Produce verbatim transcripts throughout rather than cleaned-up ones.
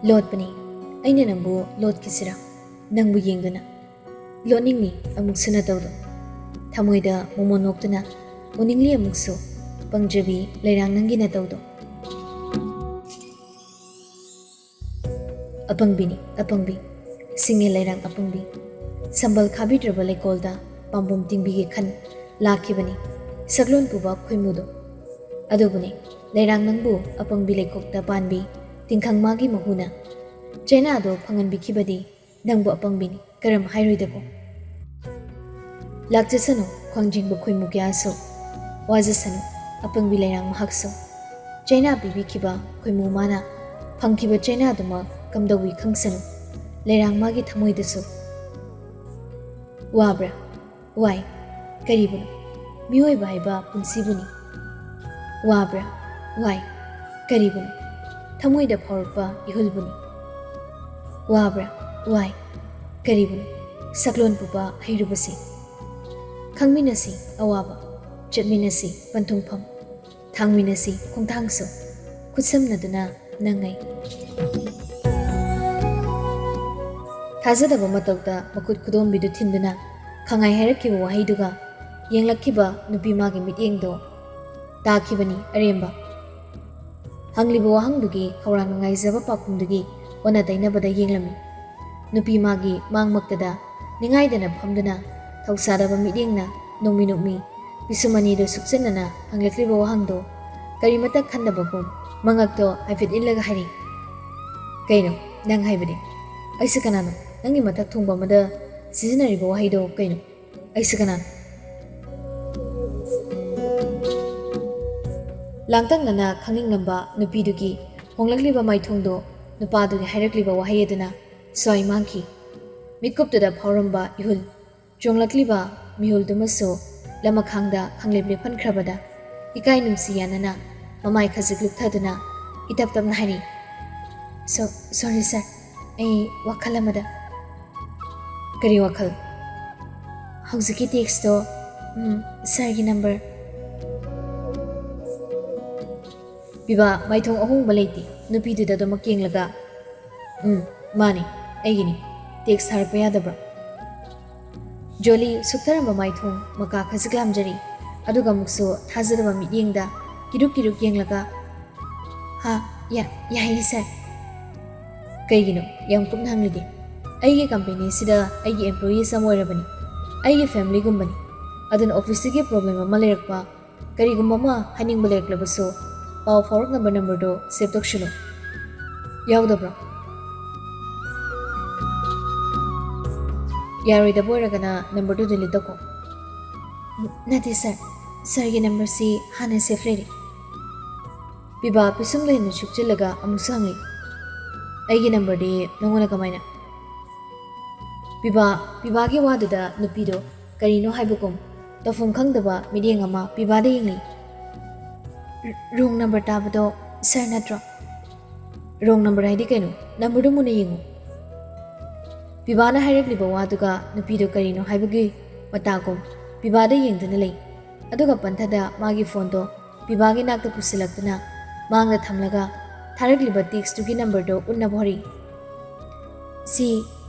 ꯂꯣꯠꯄꯅꯤ꯫ ꯑꯩꯅ ꯅꯪꯕꯨ ꯂꯣꯠꯈꯤꯁꯤꯔꯥ? ꯅꯪꯕꯨ ꯌꯦꯡꯗꯨꯅ꯫ ꯂꯣꯠꯅꯤꯡꯂꯤ ꯑꯃꯨꯛꯁꯨ ꯅꯇꯧꯗꯣ꯫ ꯊꯃꯣꯏꯗ ꯃꯣꯃꯣꯟ ꯅꯣꯛꯇꯨꯅ ꯎꯅꯤꯡꯂꯤ ꯑꯃꯨꯛꯁꯨ ꯄꯪꯖꯕꯤ ꯂꯩꯔꯥꯡ ꯅꯪꯒꯤ ꯅꯇꯧꯗꯣ꯫ ꯑꯄꯪꯕꯤꯅꯤ, ꯑꯄꯪꯕꯤ꯫ ꯁꯤꯡꯉꯦ ꯂꯩꯔꯥꯡ ꯑꯄꯪꯕꯤ꯫ ꯁꯝꯕꯜ ꯈꯥꯕꯤꯗ꯭ꯔꯕ ꯂꯩꯀꯣꯜꯗ ꯄꯥꯝꯕꯣꯝ ꯇꯤꯡꯕꯤꯒꯦ ꯈꯟ ꯂꯥꯛꯈꯤꯕꯅꯤ ꯁꯛꯂꯣꯟ ꯄꯨꯕ ꯈꯣꯏꯃꯨꯗꯣ꯫ ꯑꯗꯨꯕꯨꯅꯦ, ꯂꯩꯔꯥꯡ ꯅꯪꯕꯨ ꯑꯄꯪꯕꯤ ꯂꯩꯈꯣꯛꯇ ꯄꯥꯟꯕꯤ ꯇꯤꯡꯈꯪ ꯃꯥꯒꯤ ꯃꯍꯨꯅ ꯆꯩꯅꯥꯗꯣ ꯐꯪꯍꯟꯕꯤꯈꯤꯕꯗꯤ ꯅꯪꯕꯨ ꯑꯄꯪꯕꯤꯅꯤ ꯀꯔꯝ ꯍꯥꯏꯔꯣꯏꯗꯕꯣ? ꯂꯥꯛꯆꯁꯅꯨ ꯈ꯭ꯋꯥꯡꯖꯤꯡꯕ ꯈꯣꯏꯃꯨ ꯀꯌꯥꯁꯨ, ꯋꯥꯖꯁꯅꯨ ꯑꯄꯪꯕꯤ ꯂꯩꯔꯥꯡ ꯃꯍꯥꯛꯁꯨ꯫ ꯆꯩꯅꯥ ꯄꯤꯕꯤꯈꯤꯕ ꯈꯣꯏꯃꯨ ꯃꯥꯅ ꯐꯪꯈꯤꯕ ꯆꯩꯅꯥꯗꯨꯃꯛ ꯀꯝꯗꯧꯏ ꯈꯪꯁꯅꯨ ꯂꯩꯔꯥꯡ ꯃꯥꯒꯤ ꯊꯃꯣꯏꯗꯁꯨ꯫ ꯋꯥꯕ꯭ꯔꯥ? ꯋꯥꯏ꯫ ꯀꯔꯤꯕꯨꯅꯣ? ꯃꯤꯑꯣꯏꯕ ꯍꯥꯏꯕ ꯄꯨꯟꯁꯤꯕꯨꯅꯤ꯫ ꯋꯥꯕ꯭ꯔꯥ? ꯋꯥꯏ꯫ ꯀꯔꯤꯕꯨꯅꯣ? ꯊꯃꯣꯏꯗ ꯐꯥꯎꯔꯛꯄ ꯏꯍꯨꯜꯕꯨꯅꯤ꯫ ꯋꯥꯕ꯭ꯔꯥ? ꯋꯥꯏ꯫ ꯀꯔꯤꯕꯨꯅꯣ? ꯁꯛꯂꯣꯟ ꯄꯨꯕ ꯍꯩꯔꯨꯕꯁꯤ꯫ ꯈꯪꯃꯤꯟꯅꯁꯤ ꯑꯋꯥꯕ, ꯆꯠꯃꯤꯟꯅꯁꯤ ꯄꯟꯊꯨꯡꯐꯝ꯫ ꯊꯥꯡꯃꯤꯟꯅꯁꯤ ꯈꯣꯡꯊꯥꯡꯁꯨ, ꯈꯨꯠꯁꯝꯅꯗꯨꯅ ꯅꯪ ꯑꯩ꯫ ꯊꯥꯖꯗꯕ ꯃꯇꯧꯗ ꯃꯈꯨꯠ ꯈꯨꯗꯣꯝꯕꯤꯗꯨ ꯊꯤꯟꯗꯨꯅ ꯈꯪꯉꯥꯏ ꯍꯥꯏꯔꯛꯈꯤꯕ ꯋꯥꯍꯩꯗꯨꯒ ꯌꯦꯡꯂꯛꯈꯤꯕ ꯅꯨꯄꯤ ꯃꯥꯒꯤ ꯃꯤꯠꯌꯦꯡꯗꯣ ꯇꯥꯈꯤꯕꯅꯤ ꯑꯔꯦꯝꯕ꯫ ꯍꯪꯂꯤꯕ ꯋꯥꯍꯪꯗꯨꯒꯤ ꯈꯧꯔꯥꯡꯅ ꯉꯥꯏꯖꯕ ꯄꯥꯎꯈꯨꯝꯗꯨꯒꯤ ꯑꯣꯟꯅ ꯇꯩꯅꯕꯗ ꯌꯦꯡꯂꯝꯃꯤ꯫ ꯅꯨꯄꯤ ꯃꯥꯒꯤ ꯃꯥꯡꯃꯛꯇꯗ ꯅꯤꯡꯉꯥꯏꯗꯅ ꯐꯝꯗꯨꯅ ꯊꯧꯁꯥꯗꯕ ꯃꯤꯠꯌꯦꯡꯅ ꯅꯣꯡꯃꯤ ꯅꯣꯡꯃꯤ ꯄꯤꯁꯨꯝ ꯑꯅꯤꯗꯨ ꯁꯨꯞꯆꯟꯅꯅ ꯍꯪꯂꯛꯂꯤꯕ ꯋꯥꯍꯪꯗꯣ ꯀꯔꯤꯃꯇ ꯈꯟꯗꯕꯒꯨꯝ ꯃꯉꯛꯇꯣ ꯍꯥꯏꯐꯦꯠ ꯏꯜꯂꯒ ꯍꯥꯏꯔꯤ, "ꯀꯩꯅꯣ ꯅꯪ ꯍꯥꯏꯕꯗꯤ? ꯑꯩꯁꯦ ꯀꯅꯥꯅꯣ? ꯅꯪꯒꯤ ꯃꯊꯛ ꯊꯣꯡꯕ ꯑꯃꯗ ꯁꯤꯖꯤꯟꯅꯔꯤꯕ ꯋꯥꯍꯩꯗꯣ ꯀꯩꯅꯣ? ꯑꯩꯁꯦ ꯀꯅꯥꯅꯣ?" ꯂꯥꯡꯇꯛꯅꯅ ꯈꯪꯅꯤꯡꯂꯝꯕ ꯅꯨꯄꯤꯗꯨꯒꯤ ꯍꯣꯡꯂꯛꯂꯤꯕ ꯃꯥꯏꯊꯣꯡꯗꯣ ꯅꯨꯄꯥꯗꯨꯒꯤ ꯍꯥꯏꯔꯛꯂꯤꯕ ꯋꯥꯍꯩ ꯑꯗꯨꯅ ꯁ꯭ꯋꯥꯏ ꯃꯥꯡꯈꯤ꯫ ꯃꯤꯠꯀꯨꯞꯇꯨꯗ ꯐꯥꯎꯔꯝꯕ ꯏꯍꯨꯜ ꯆꯣꯡꯂꯛꯂꯤꯕ ꯃꯤꯍꯨꯜꯗꯨꯃꯁꯨ ꯂꯃꯈꯥꯡꯗ ꯈꯪꯂꯦꯞ ꯂꯦꯞꯍꯟꯈ꯭ꯔꯕꯗ ꯏꯀꯥꯏ ꯅꯨꯡꯁꯤ ꯌꯥꯅꯅ ꯃꯃꯥꯏ ꯈꯖꯤꯛ ꯂꯨꯞꯊꯗꯨꯅ ꯏꯇꯞ ꯇꯞꯅ ꯍꯥꯏꯔꯤ, "ꯁꯣ-, sorry sir, ꯑꯩ ꯋꯥꯈꯜ ꯑꯃꯗ꯫" "ꯀꯔꯤ ꯋꯥꯈꯜ?" "ꯍꯧꯖꯤꯛꯀꯤ text ꯇꯣ, ꯎꯝ, sir ꯒꯤ number꯫" ꯄꯤꯕꯥ ꯃꯥꯏꯊꯣꯡ ꯑꯍꯣꯡꯕ ꯂꯩꯇꯦ꯫ ꯅꯨꯄꯤꯗꯨꯗ ꯑꯗꯨꯃꯛ ꯌꯦꯡꯂꯒ, "ꯎꯝ, ꯃꯥꯅꯤ, ꯑꯩꯒꯤꯅꯤ꯫ ꯇꯦꯛꯁ ꯊꯥꯔꯛꯄ ꯌꯥꯗꯕ꯭ꯔꯥ?" ꯖꯣꯂꯤ ꯁꯨꯛꯊꯔꯝꯕ ꯃꯥꯏꯊꯣꯡ ꯃꯀꯥ ꯈꯖꯤꯛ ꯂꯥꯝꯖꯔꯤ, ꯑꯗꯨꯒ ꯑꯃꯨꯛꯁꯨ ꯊꯥꯖꯗꯕ ꯃꯤꯠꯌꯦꯡꯗ ꯀꯤꯔꯨꯛ ꯀꯤꯔꯨꯛ ꯌꯦꯡꯂꯒ, "ꯍꯥ, ꯌꯥ-, ꯌꯥꯏꯌꯦ ꯁꯥꯔ꯫" "ꯀꯩꯒꯤꯅꯣ ꯌꯥꯝ ꯀꯨꯞꯅ ꯍꯪꯂꯤꯗꯤ?" "ꯑꯩꯒꯤ ꯀꯝꯄꯦꯅꯤꯁꯤꯗ ꯑꯩꯒꯤ ꯑꯦꯝꯄ꯭ꯂꯣꯌꯤꯁ ꯑꯃ ꯑꯣꯏꯔꯕꯅꯤ꯫ ꯑꯩꯒꯤ ꯐꯦꯃꯤꯂꯤꯒꯨꯝꯕꯅꯤ꯫ ꯑꯗꯨꯅ ꯑꯣꯐꯤꯁꯇꯒꯤ ꯄ꯭ꯔꯣꯕ꯭ꯂꯦꯝ ꯑꯃ ꯂꯩꯔꯛꯄ, ꯀꯔꯤꯒꯨꯝꯕ ꯑꯃ ꯍꯥꯏꯅꯤꯡꯕ ꯂꯩꯔꯛꯂꯕꯁꯨ ꯄꯥꯎ ꯐꯥꯎꯔꯛꯅꯕ ꯅꯝꯕꯔꯗꯣ ꯁꯦꯚ ꯇꯧꯁꯤꯜꯂꯨ꯫" "ꯌꯥꯎꯗꯕ꯭ꯔꯣ?" "ꯌꯥꯔꯣꯏꯗꯕ ꯑꯣꯏꯔꯒꯅ ꯅꯝꯕꯔꯗꯨ ꯗꯤꯂꯤꯠ ꯇꯧꯀꯣ꯫" "ꯅꯠꯇꯦ ꯁꯥꯔ, ꯁꯥꯔꯒꯤ ꯅꯝꯕꯔꯁꯤ ꯍꯥꯟꯅ ꯁꯦꯚ ꯂꯩꯔꯦ꯫" ꯄꯤꯕꯥ ꯄꯤꯁꯨꯝꯗ ꯍꯦꯟꯅ ꯁꯨꯛꯆꯤꯜꯂꯒ ꯑꯃꯨꯛꯁꯨ ꯍꯪꯂꯤ, "ꯑꯩꯒꯤ ꯅꯝꯕꯔꯗꯤ ꯅꯉꯣꯟꯗ ꯀꯃꯥꯏꯅ?" ꯄꯤꯕꯥ, ꯄꯤꯕꯥꯒꯤ ꯋꯥꯗꯨꯗ ꯅꯨꯄꯤꯗꯣ ꯀꯔꯤꯅꯣ ꯍꯥꯏꯕꯒꯨꯝ ꯇꯧꯐꯝ ꯈꯪꯗꯕ ꯃꯤꯠꯌꯦꯡ ꯑꯃ ꯄꯤꯕꯥꯗ ꯌꯦꯡꯂꯤ꯫ "ꯔꯣꯡ ꯅꯝꯕꯔ ꯇꯥꯕꯗꯣ ꯁꯥꯔ ꯅꯠꯇ꯭ꯔꯣ?" "ꯔꯣꯡ ꯅꯝꯕꯔ ꯍꯥꯏꯗꯤ ꯀꯩꯅꯣ? ꯅꯝꯕꯔꯗꯨ ꯃꯨꯟꯅ ꯌꯦꯡꯉꯨ꯫" ꯄꯤꯕꯥꯅ ꯍꯥꯏꯔꯛꯂꯤꯕ ꯋꯥꯗꯨꯒ ꯅꯨꯄꯤꯗꯨ ꯀꯔꯤꯅꯣ ꯍꯥꯏꯕꯒꯤ ꯃꯇꯥꯒꯨꯝ ꯄꯤꯕꯥꯗ ꯌꯦꯡꯗꯨꯅ ꯂꯩ꯫ ꯑꯗꯨꯒ ꯄꯟꯊꯗ ꯃꯥꯒꯤ ꯐꯣꯟꯗꯣ ꯄꯤꯕꯥꯒꯤ ꯅꯥꯛꯇ ꯄꯨꯁꯤꯜꯂꯛꯇꯨꯅ ꯃꯥꯡꯗ ꯊꯝꯂꯒ ꯊꯥꯔꯛꯂꯤꯕ ꯇꯦꯛꯁꯇꯨꯒꯤ ꯅꯝꯕꯔꯗꯣ ꯎꯠꯅꯕ ꯍꯣꯔꯤ꯫ "ꯁꯤ,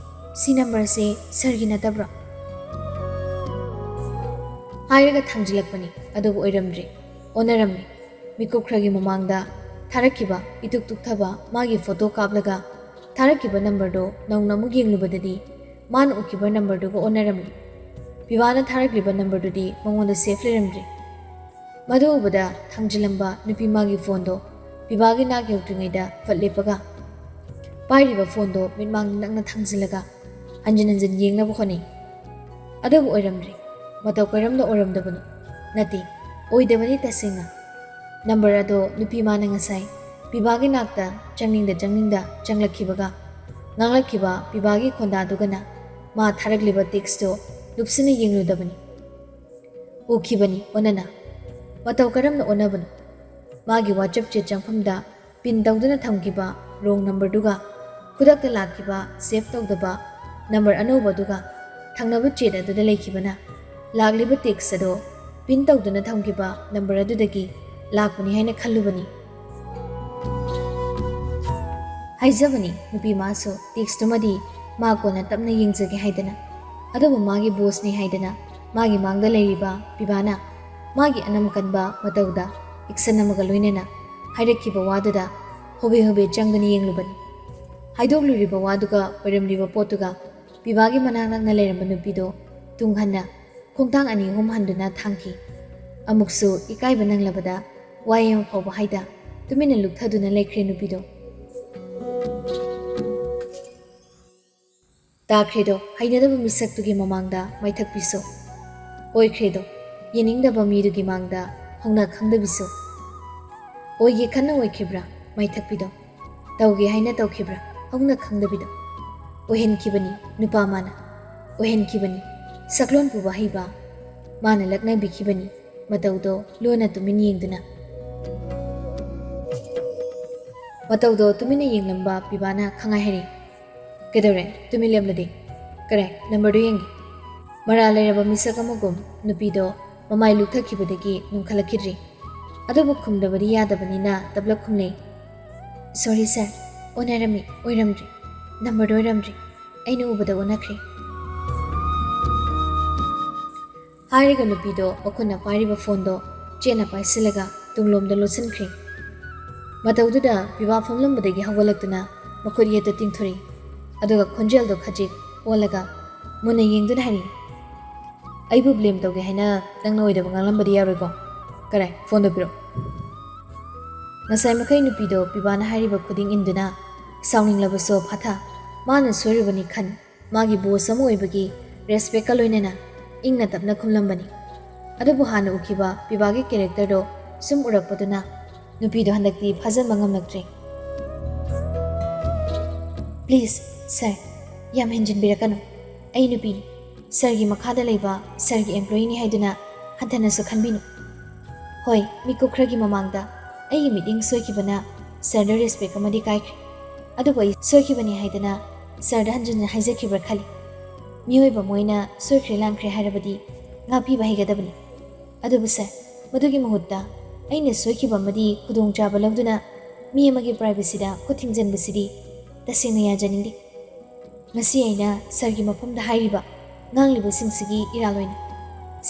ꯁꯤ ꯅꯝꯕꯔꯁꯦ ꯁꯥꯔꯒꯤ ꯅꯠꯇꯕ꯭ꯔꯣ?" ꯍꯥꯏꯔꯒ ꯊꯥꯡꯖꯤꯜꯂꯛꯄꯅꯤ, ꯑꯗꯨꯕꯨ ꯑꯣꯏꯔꯝꯗ꯭ꯔꯦ, ꯑꯣꯟꯅꯔꯝꯃꯤ꯫ ꯃꯤꯀꯨꯞ ꯈꯔꯒꯤ ꯃꯃꯥꯡꯗ ꯊꯥꯔꯛꯈꯤꯕ ꯏꯇꯨꯛ ꯇꯨꯛꯊꯕ ꯃꯥꯒꯤ ꯐꯣꯇꯣ ꯀꯥꯞꯂꯒ ꯊꯥꯔꯛꯈꯤꯕ ꯅꯝꯕꯔꯗꯣ ꯅꯧꯅ ꯑꯃꯨꯛ ꯌꯦꯡꯂꯨꯕꯗꯗꯤ ꯃꯥꯅ ꯎꯈꯤꯕ ꯅꯝꯕꯔꯗꯨꯒ ꯑꯣꯟꯅꯔꯝꯃꯤ꯫ ꯄꯤꯕꯥꯅ ꯊꯥꯔꯛꯂꯤꯕ ꯅꯝꯕꯔꯗꯨꯗꯤ ꯃꯉꯣꯟꯗ ꯁꯦꯐ ꯂꯩꯔꯝꯗ꯭ꯔꯤ꯫ ꯃꯗꯨ ꯎꯕꯗ ꯊꯥꯡꯖꯤꯜꯂꯝꯕ ꯅꯨꯄꯤ ꯃꯥꯒꯤ ꯐꯣꯟꯗꯣ ꯄꯤꯕꯥꯒꯤ ꯅꯥꯛ ꯌꯧꯗ꯭ꯔꯤꯉꯩꯗ ꯐꯠ ꯂꯦꯞꯄꯒ ꯄꯥꯏꯔꯤꯕ ꯐꯣꯟꯗꯣ ꯃꯤꯠꯃꯥꯡꯗ ꯅꯛꯅ ꯊꯥꯡꯖꯤꯜꯂꯒ ꯍꯟꯖꯤꯟ ꯍꯟꯖꯤꯟ ꯌꯦꯡꯅꯕ ꯍꯣꯠꯅꯩ꯫ ꯑꯗꯨꯕꯨ ꯑꯣꯏꯔꯝꯗ꯭ꯔꯦ꯫ ꯃꯇꯧ ꯀꯔꯝꯅ ꯑꯣꯏꯔꯝꯗꯕꯅꯣ? ꯅꯠꯇꯦ, ꯑꯣꯏꯗꯕꯅꯤ ꯇꯁꯦꯡꯅ꯫ ꯅꯝꯕꯔ ꯑꯗꯣ ꯅꯨꯄꯤ ꯃꯥꯅ ꯉꯁꯥꯏ ꯄꯤꯕꯥꯒꯤ ꯅꯥꯛꯇ ꯆꯪꯅꯤꯡꯗ ꯆꯪꯅꯤꯡꯗ ꯆꯪꯂꯛꯈꯤꯕꯒ ꯉꯥꯡꯂꯛꯈꯤꯕ ꯄꯤꯕꯥꯒꯤ ꯈꯣꯟꯗꯥꯗꯨꯒꯅ ꯃꯥ ꯊꯥꯔꯛꯂꯤꯕ ꯇꯦꯛꯁꯇꯣ ꯂꯨꯞꯁꯤꯟꯅ ꯌꯦꯡꯂꯨꯗꯕꯅꯤ꯫ ꯎꯈꯤꯕꯅꯤ ꯑꯣꯟꯅꯅ꯫ ꯃꯇꯧ ꯀꯔꯝꯅ ꯑꯣꯟꯅꯕꯅꯣ? ꯃꯥꯒꯤ WhatsApp ꯆꯦꯠ ꯆꯪꯐꯝꯗ ꯄꯤꯟ ꯇꯧꯗꯨꯅ ꯊꯝꯈꯤꯕ ꯔꯣꯡ ꯅꯝꯕꯔꯗꯨꯒ ꯈꯨꯗꯛꯇ ꯂꯥꯛꯈꯤꯕ ꯁꯦꯚ ꯇꯧꯗꯕ ꯅꯝꯕꯔ ꯑꯅꯧꯕꯗꯨꯒ ꯊꯪꯅꯕ ꯆꯦꯠ ꯑꯗꯨꯗ ꯂꯩꯈꯤꯕꯅ ꯂꯥꯛꯂꯤꯕ ꯇꯦꯛꯁ ꯑꯗꯣ ꯄꯤꯟ ꯇꯧꯗꯨꯅ ꯊꯝꯈꯤꯕ ꯅꯝꯕꯔ ꯑꯗꯨꯗꯒꯤ ꯂꯥꯛꯄꯅꯤ ꯍꯥꯏꯅ ꯈꯜꯂꯨꯕꯅꯤ꯫ ꯍꯥꯏꯖꯕꯅꯤ, ꯅꯨꯄꯤ ꯃꯥꯁꯨ ꯇꯦꯛꯁꯇꯨꯃꯗꯤ ꯃꯥ ꯀꯣꯟꯅ ꯇꯞꯅ ꯌꯦꯡꯖꯒꯦ ꯍꯥꯏꯗꯅ꯫ ꯑꯗꯨꯕꯨ ꯃꯥꯒꯤ ꯕꯣꯁꯅꯤ ꯍꯥꯏꯗꯅ ꯃꯥꯒꯤ ꯃꯥꯡꯗ ꯂꯩꯔꯤꯕ ꯄꯤꯕꯥꯅ ꯃꯥꯒꯤ ꯑꯅꯝ ꯀꯟꯕ ꯃꯇꯧꯗ ꯑꯦꯛꯁꯟ ꯑꯃꯒ ꯂꯣꯏꯅꯅ ꯍꯥꯏꯔꯛꯈꯤꯕ ꯋꯥꯗꯨꯗ ꯍꯣꯕꯦ ꯍꯣꯕꯦ ꯆꯪꯗꯨꯅ ꯌꯦꯡꯂꯨꯕꯅꯤ꯫ ꯍꯥꯏꯗꯣꯛꯂꯨꯔꯤꯕ ꯋꯥꯗꯨꯒ ꯑꯣꯏꯔꯝꯂꯤꯕ ꯄꯣꯠꯇꯨꯒ ꯄꯤꯕꯥꯒꯤ ꯃꯅꯥꯛ ꯅꯛꯅ ꯂꯩꯔꯝꯕ ꯅꯨꯄꯤꯗꯣ ꯇꯨꯡ ꯍꯟꯅ ꯈꯣꯡꯊꯥꯡ ꯑꯅꯤ ꯑꯍꯨꯝ ꯍꯟꯗꯨꯅ ꯊꯥꯡꯈꯤ꯫ ꯑꯃꯨꯛꯁꯨ ꯏꯀꯥꯏꯕ ꯅꯪꯂꯕꯗ ꯋꯥꯍꯩ ꯑꯃ ꯐꯥꯎꯕ ꯍꯥꯏꯗ ꯇꯨꯃꯤꯟꯅ ꯂꯨꯞꯊꯗꯨꯅ ꯂꯩꯈ꯭ꯔꯦ ꯅꯨꯄꯤꯗꯣ꯫ ꯇꯥꯈ꯭ꯔꯦꯗꯣ, ꯍꯩꯅꯗꯕ ꯃꯤꯁꯛꯇꯨꯒꯤ ꯃꯃꯥꯡꯗ ꯃꯥꯏꯊꯛꯄꯤꯁꯨ꯫ ꯑꯣꯏꯈ꯭ꯔꯦꯗꯣ, ꯌꯦꯡꯅꯤꯡꯗꯕ ꯃꯤꯗꯨꯒꯤ ꯃꯥꯡꯗ ꯍꯧꯅ ꯈꯪꯗꯕꯤꯁꯨ꯫ ꯑꯣꯏꯒꯦ ꯈꯟꯅ ꯑꯣꯏꯈꯤꯕ꯭ꯔꯥ ꯃꯥꯏꯊꯛꯄꯤꯗꯣ? ꯇꯧꯒꯦ ꯍꯥꯏꯅ ꯇꯧꯈꯤꯕ꯭ꯔꯥ ꯍꯧꯅ ꯈꯪꯗꯕꯤꯗꯣ? ꯑꯣꯏꯍꯟꯈꯤꯕꯅꯤ ꯅꯨꯄꯥ ꯃꯥꯅ, ꯑꯣꯏꯍꯟꯈꯤꯕꯅꯤ ꯁꯛꯂꯣꯟ ꯄꯨꯕ ꯍꯩꯕ꯫ ꯃꯥꯅ ꯂꯛꯅꯕꯤꯈꯤꯕꯅꯤ ꯃꯇꯧꯗꯣ ꯂꯣꯟꯅ ꯇꯨꯃꯤꯟ ꯌꯦꯡꯗꯨꯅ꯫ ꯃꯇꯧꯗꯣ ꯇꯨꯃꯤꯟꯅ ꯌꯦꯡꯂꯝꯕ ꯄꯤꯕꯥꯅ ꯈꯪꯉꯥꯏ ꯍꯥꯏꯔꯤ꯫ "ꯀꯩꯗꯧꯔꯦ? ꯇꯨꯃꯤꯟ ꯂꯦꯞꯂꯗꯤ? ꯀꯔꯥꯏ, ꯅꯝꯕꯔꯗꯣ ꯌꯦꯡꯒꯦ꯫" ꯃꯔꯥꯜ ꯂꯩꯔꯕ ꯃꯤꯁꯛ ꯑꯃꯒꯨꯝ ꯅꯨꯄꯤꯗꯣ ꯃꯃꯥꯏ ꯂꯨꯞꯊꯈꯤꯕꯗꯒꯤ ꯅꯣꯡꯈꯠꯂꯛꯈꯤꯗ꯭ꯔꯤ꯫ ꯑꯗꯨꯕꯨ ꯈꯨꯝꯗꯕꯗꯤ ꯌꯥꯗꯕꯅꯤꯅ ꯇꯞꯂꯞ ꯈꯨꯝꯂꯦ꯫ "ꯁꯣꯔꯤ ꯁꯥꯔ, ꯑꯣꯟꯅꯔꯝꯃꯤ, ꯑꯣꯏꯔꯝꯗ꯭ꯔꯤ꯫ ꯅꯝꯕꯔꯗꯣ ꯑꯣꯏꯔꯝꯗ꯭ꯔꯤ꯫ ꯑꯩꯅ ꯎꯕꯗ ꯑꯣꯟꯅꯈ꯭ꯔꯦ꯫" ꯍꯥꯏꯔꯒ ꯅꯨꯄꯤꯗꯣ ꯃꯈꯨꯠꯅ ꯄꯥꯏꯔꯤꯕ ꯐꯣꯟꯗꯣ ꯆꯦꯠꯅ ꯄꯥꯏꯁꯤꯜꯂꯒ ꯇꯨꯡꯂꯣꯝꯗ ꯂꯣꯠꯁꯤꯟꯈ꯭ꯔꯦ꯫ ꯃꯇꯧꯗꯨꯗ ꯄꯤꯕꯥ ꯐꯝꯂꯝꯕꯗꯒꯤ ꯍꯧꯒꯠꯂꯛꯇꯨꯅ ꯃꯈꯨꯠ ꯌꯦꯠꯇ ꯇꯤꯡꯊꯣꯔꯛꯏ꯫ ꯑꯗꯨꯒ ꯈꯣꯟꯖꯦꯜꯗꯣ ꯈꯖꯤꯛ ꯑꯣꯜꯂꯒ ꯃꯨꯟꯅ ꯌꯦꯡꯗꯨꯅ ꯍꯥꯏꯔꯛꯏ, "ꯑꯩꯕꯨ ꯕ꯭ꯂꯦꯝ ꯇꯧꯒꯦ ꯍꯥꯏꯅ ꯅꯪꯅ ꯑꯣꯏꯗꯕ ꯉꯥꯡꯂꯝꯕꯗꯤ ꯌꯥꯔꯣꯏꯀꯣ? ꯀꯔꯥꯏ, ꯐꯣꯟꯗꯣ ꯄꯤꯔꯛꯑꯣ꯫" ꯉꯁꯥꯏ ꯃꯈꯩ ꯅꯨꯄꯤꯗꯣ ꯄꯤꯕꯥꯅ ꯍꯥꯏꯔꯤꯕ ꯈꯨꯗꯤꯡ ꯏꯟꯗꯨꯅ ꯁꯥꯎꯅꯤꯡꯂꯕꯁꯨ ꯐꯥꯊ, ꯃꯥꯅ ꯁꯣꯏꯔꯨꯕꯅꯤ ꯈꯟ, ꯃꯥꯒꯤ ꯕꯣꯁ ꯑꯃ ꯑꯣꯏꯕꯒꯤ ꯔꯦꯁꯄꯦꯛꯀ ꯂꯣꯏꯅꯅ ꯏꯪꯅ ꯇꯞꯅ ꯈꯨꯝꯂꯝꯕꯅꯤ꯫ ꯑꯗꯨꯕꯨ ꯍꯥꯟꯅ ꯎꯈꯤꯕ ꯄꯤꯕꯥꯒꯤ ꯀꯦꯔꯦꯛꯇꯔꯗꯣ ꯁꯨꯝ ꯎꯔꯛꯄꯗꯨꯅ ꯅꯨꯄꯤꯗꯣ ꯍꯟꯗꯛꯇꯤ ꯐꯥꯖꯟꯕ ꯉꯝꯂꯛꯇ꯭ꯔꯦ꯫ "ꯄ꯭ꯂꯤꯖ ꯁꯥꯔ, ꯌꯥꯝ ꯍꯦꯟꯖꯤꯟꯕꯤꯔꯛꯀꯅꯨ꯫ ꯑꯩ ꯅꯨꯄꯤꯅꯤ, ꯁꯥꯔꯒꯤ ꯃꯈꯥꯗ ꯂꯩꯕ ꯁꯥꯔꯒꯤ ꯑꯦꯝꯄ꯭ꯂꯣꯌꯤꯅꯤ ꯍꯥꯏꯗꯨꯅ ꯍꯟꯊꯅꯁꯨ ꯈꯟꯕꯤꯅꯨ꯫ ꯍꯣꯏ, ꯃꯤꯀꯨꯞ ꯈꯔꯒꯤ ꯃꯃꯥꯡꯗ ꯑꯩꯒꯤ ꯃꯤꯠꯌꯦꯡ ꯁꯣꯏꯈꯤꯕꯅ ꯁꯥꯔꯗ ꯔꯦꯁꯄꯦꯛ ꯑꯃꯗꯤ ꯀꯥꯏꯈ꯭ꯔꯦ꯫ ꯑꯗꯨꯕꯨ ꯑꯩ ꯁꯣꯏꯈꯤꯕꯅꯤ ꯍꯥꯏꯗꯅ ꯁꯥꯔꯗ ꯍꯟꯖꯤꯟꯅ ꯍꯥꯏꯖꯈꯤꯕ꯭ꯔꯥ ꯈꯜꯂꯤ꯫ ꯃꯤꯑꯣꯏꯕ ꯑꯃ ꯑꯣꯏꯅ ꯁꯣꯏꯈ꯭ꯔꯦ ꯂꯥꯟꯈ꯭ꯔꯦ ꯍꯥꯏꯔꯕꯗꯤ ꯉꯥꯛꯄꯤꯕ ꯍꯩꯒꯗꯕꯅꯤ꯫ ꯑꯗꯨꯕꯨ ꯁꯥꯔ, ꯃꯗꯨꯒꯤ ꯃꯍꯨꯠꯇ ꯑꯩꯅ ꯁꯣꯏꯈꯤꯕ ꯑꯃꯗꯤ ꯈꯨꯗꯣꯡꯆꯥꯕ ꯂꯧꯗꯨꯅ ꯃꯤ ꯑꯃꯒꯤ ꯄ꯭ꯔꯥꯏꯚꯦꯁꯤꯗ ꯈꯨꯠ ꯊꯤꯡꯖꯤꯟꯕꯁꯤꯗꯤ ꯇꯁꯦꯡꯅ ꯌꯥꯖꯅꯤꯡꯗꯦ꯫ ꯉꯁꯤ ꯑꯩꯅ ꯁꯥꯔꯒꯤ ꯃꯐꯝꯗ ꯍꯥꯏꯔꯤꯕ ꯉꯥꯡꯂꯤꯕꯁꯤꯡꯁꯤꯒꯤ ꯏꯔꯥꯜ ꯑꯣꯏꯅ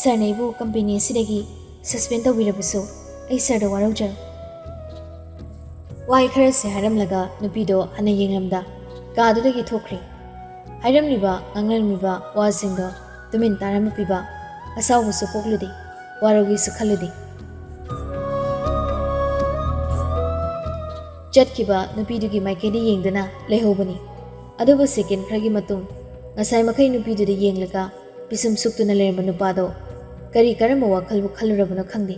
ꯁꯥꯔꯅ ꯑꯩꯕꯨ ꯀꯝꯄꯦꯅꯤ ꯑꯁꯤꯗꯒꯤ ꯁꯁꯄꯦꯟ ꯇꯧꯕꯤꯔꯕꯁꯨ ꯑꯩ ꯁꯥꯔꯗ ꯋꯥꯔꯧꯖꯔꯣꯏ꯫ ꯋꯥꯍꯩ ꯈꯔꯁꯦ ꯍꯥꯏꯔꯝꯂꯒ ꯅꯨꯄꯤꯗꯣ ꯍꯟꯅ ꯌꯦꯡꯂꯝꯗ ꯀꯥꯗꯨꯗꯒꯤ ꯊꯣꯛꯈ꯭ꯔꯦ꯫ ꯍꯥꯏꯔꯝꯂꯤꯕ ꯉꯥꯡꯅꯔꯝꯂꯤꯕ ꯋꯥꯁꯤꯡꯗꯣ ꯇꯨꯃꯤꯟ ꯇꯥꯔꯝꯕ ꯄꯤꯕ ꯑꯁꯥꯎꯕꯁꯨ ꯄꯣꯛꯂꯨꯗꯦ, ꯋꯥꯔꯧꯒꯦꯁꯨ ꯈꯜꯂꯨꯗꯦ꯫ ꯆꯠꯈꯤꯕ ꯅꯨꯄꯤꯗꯨꯒꯤ ꯃꯥꯏꯀꯩꯗ ꯌꯦꯡꯗꯨꯅ ꯂꯩꯍꯧꯕꯅꯤ꯫ ꯑꯗꯨꯕꯨ ꯁꯦꯀꯦꯟ ꯈꯔꯒꯤ ꯃꯇꯨꯡ ꯉꯁꯥꯏ ꯃꯈꯩ ꯅꯨꯄꯤꯗꯨꯗ ꯌꯦꯡꯂꯒ ꯄꯤꯁꯨꯝ ꯁꯨꯛꯇꯨꯅ ꯂꯩꯔꯝꯕ ꯅꯨꯄꯥꯗꯣ ꯀꯔꯤ ꯀꯔꯝꯕ ꯋꯥꯈꯜꯕꯨ ꯈꯜꯂꯨꯔꯕꯅꯣ ꯈꯪꯗꯦ꯫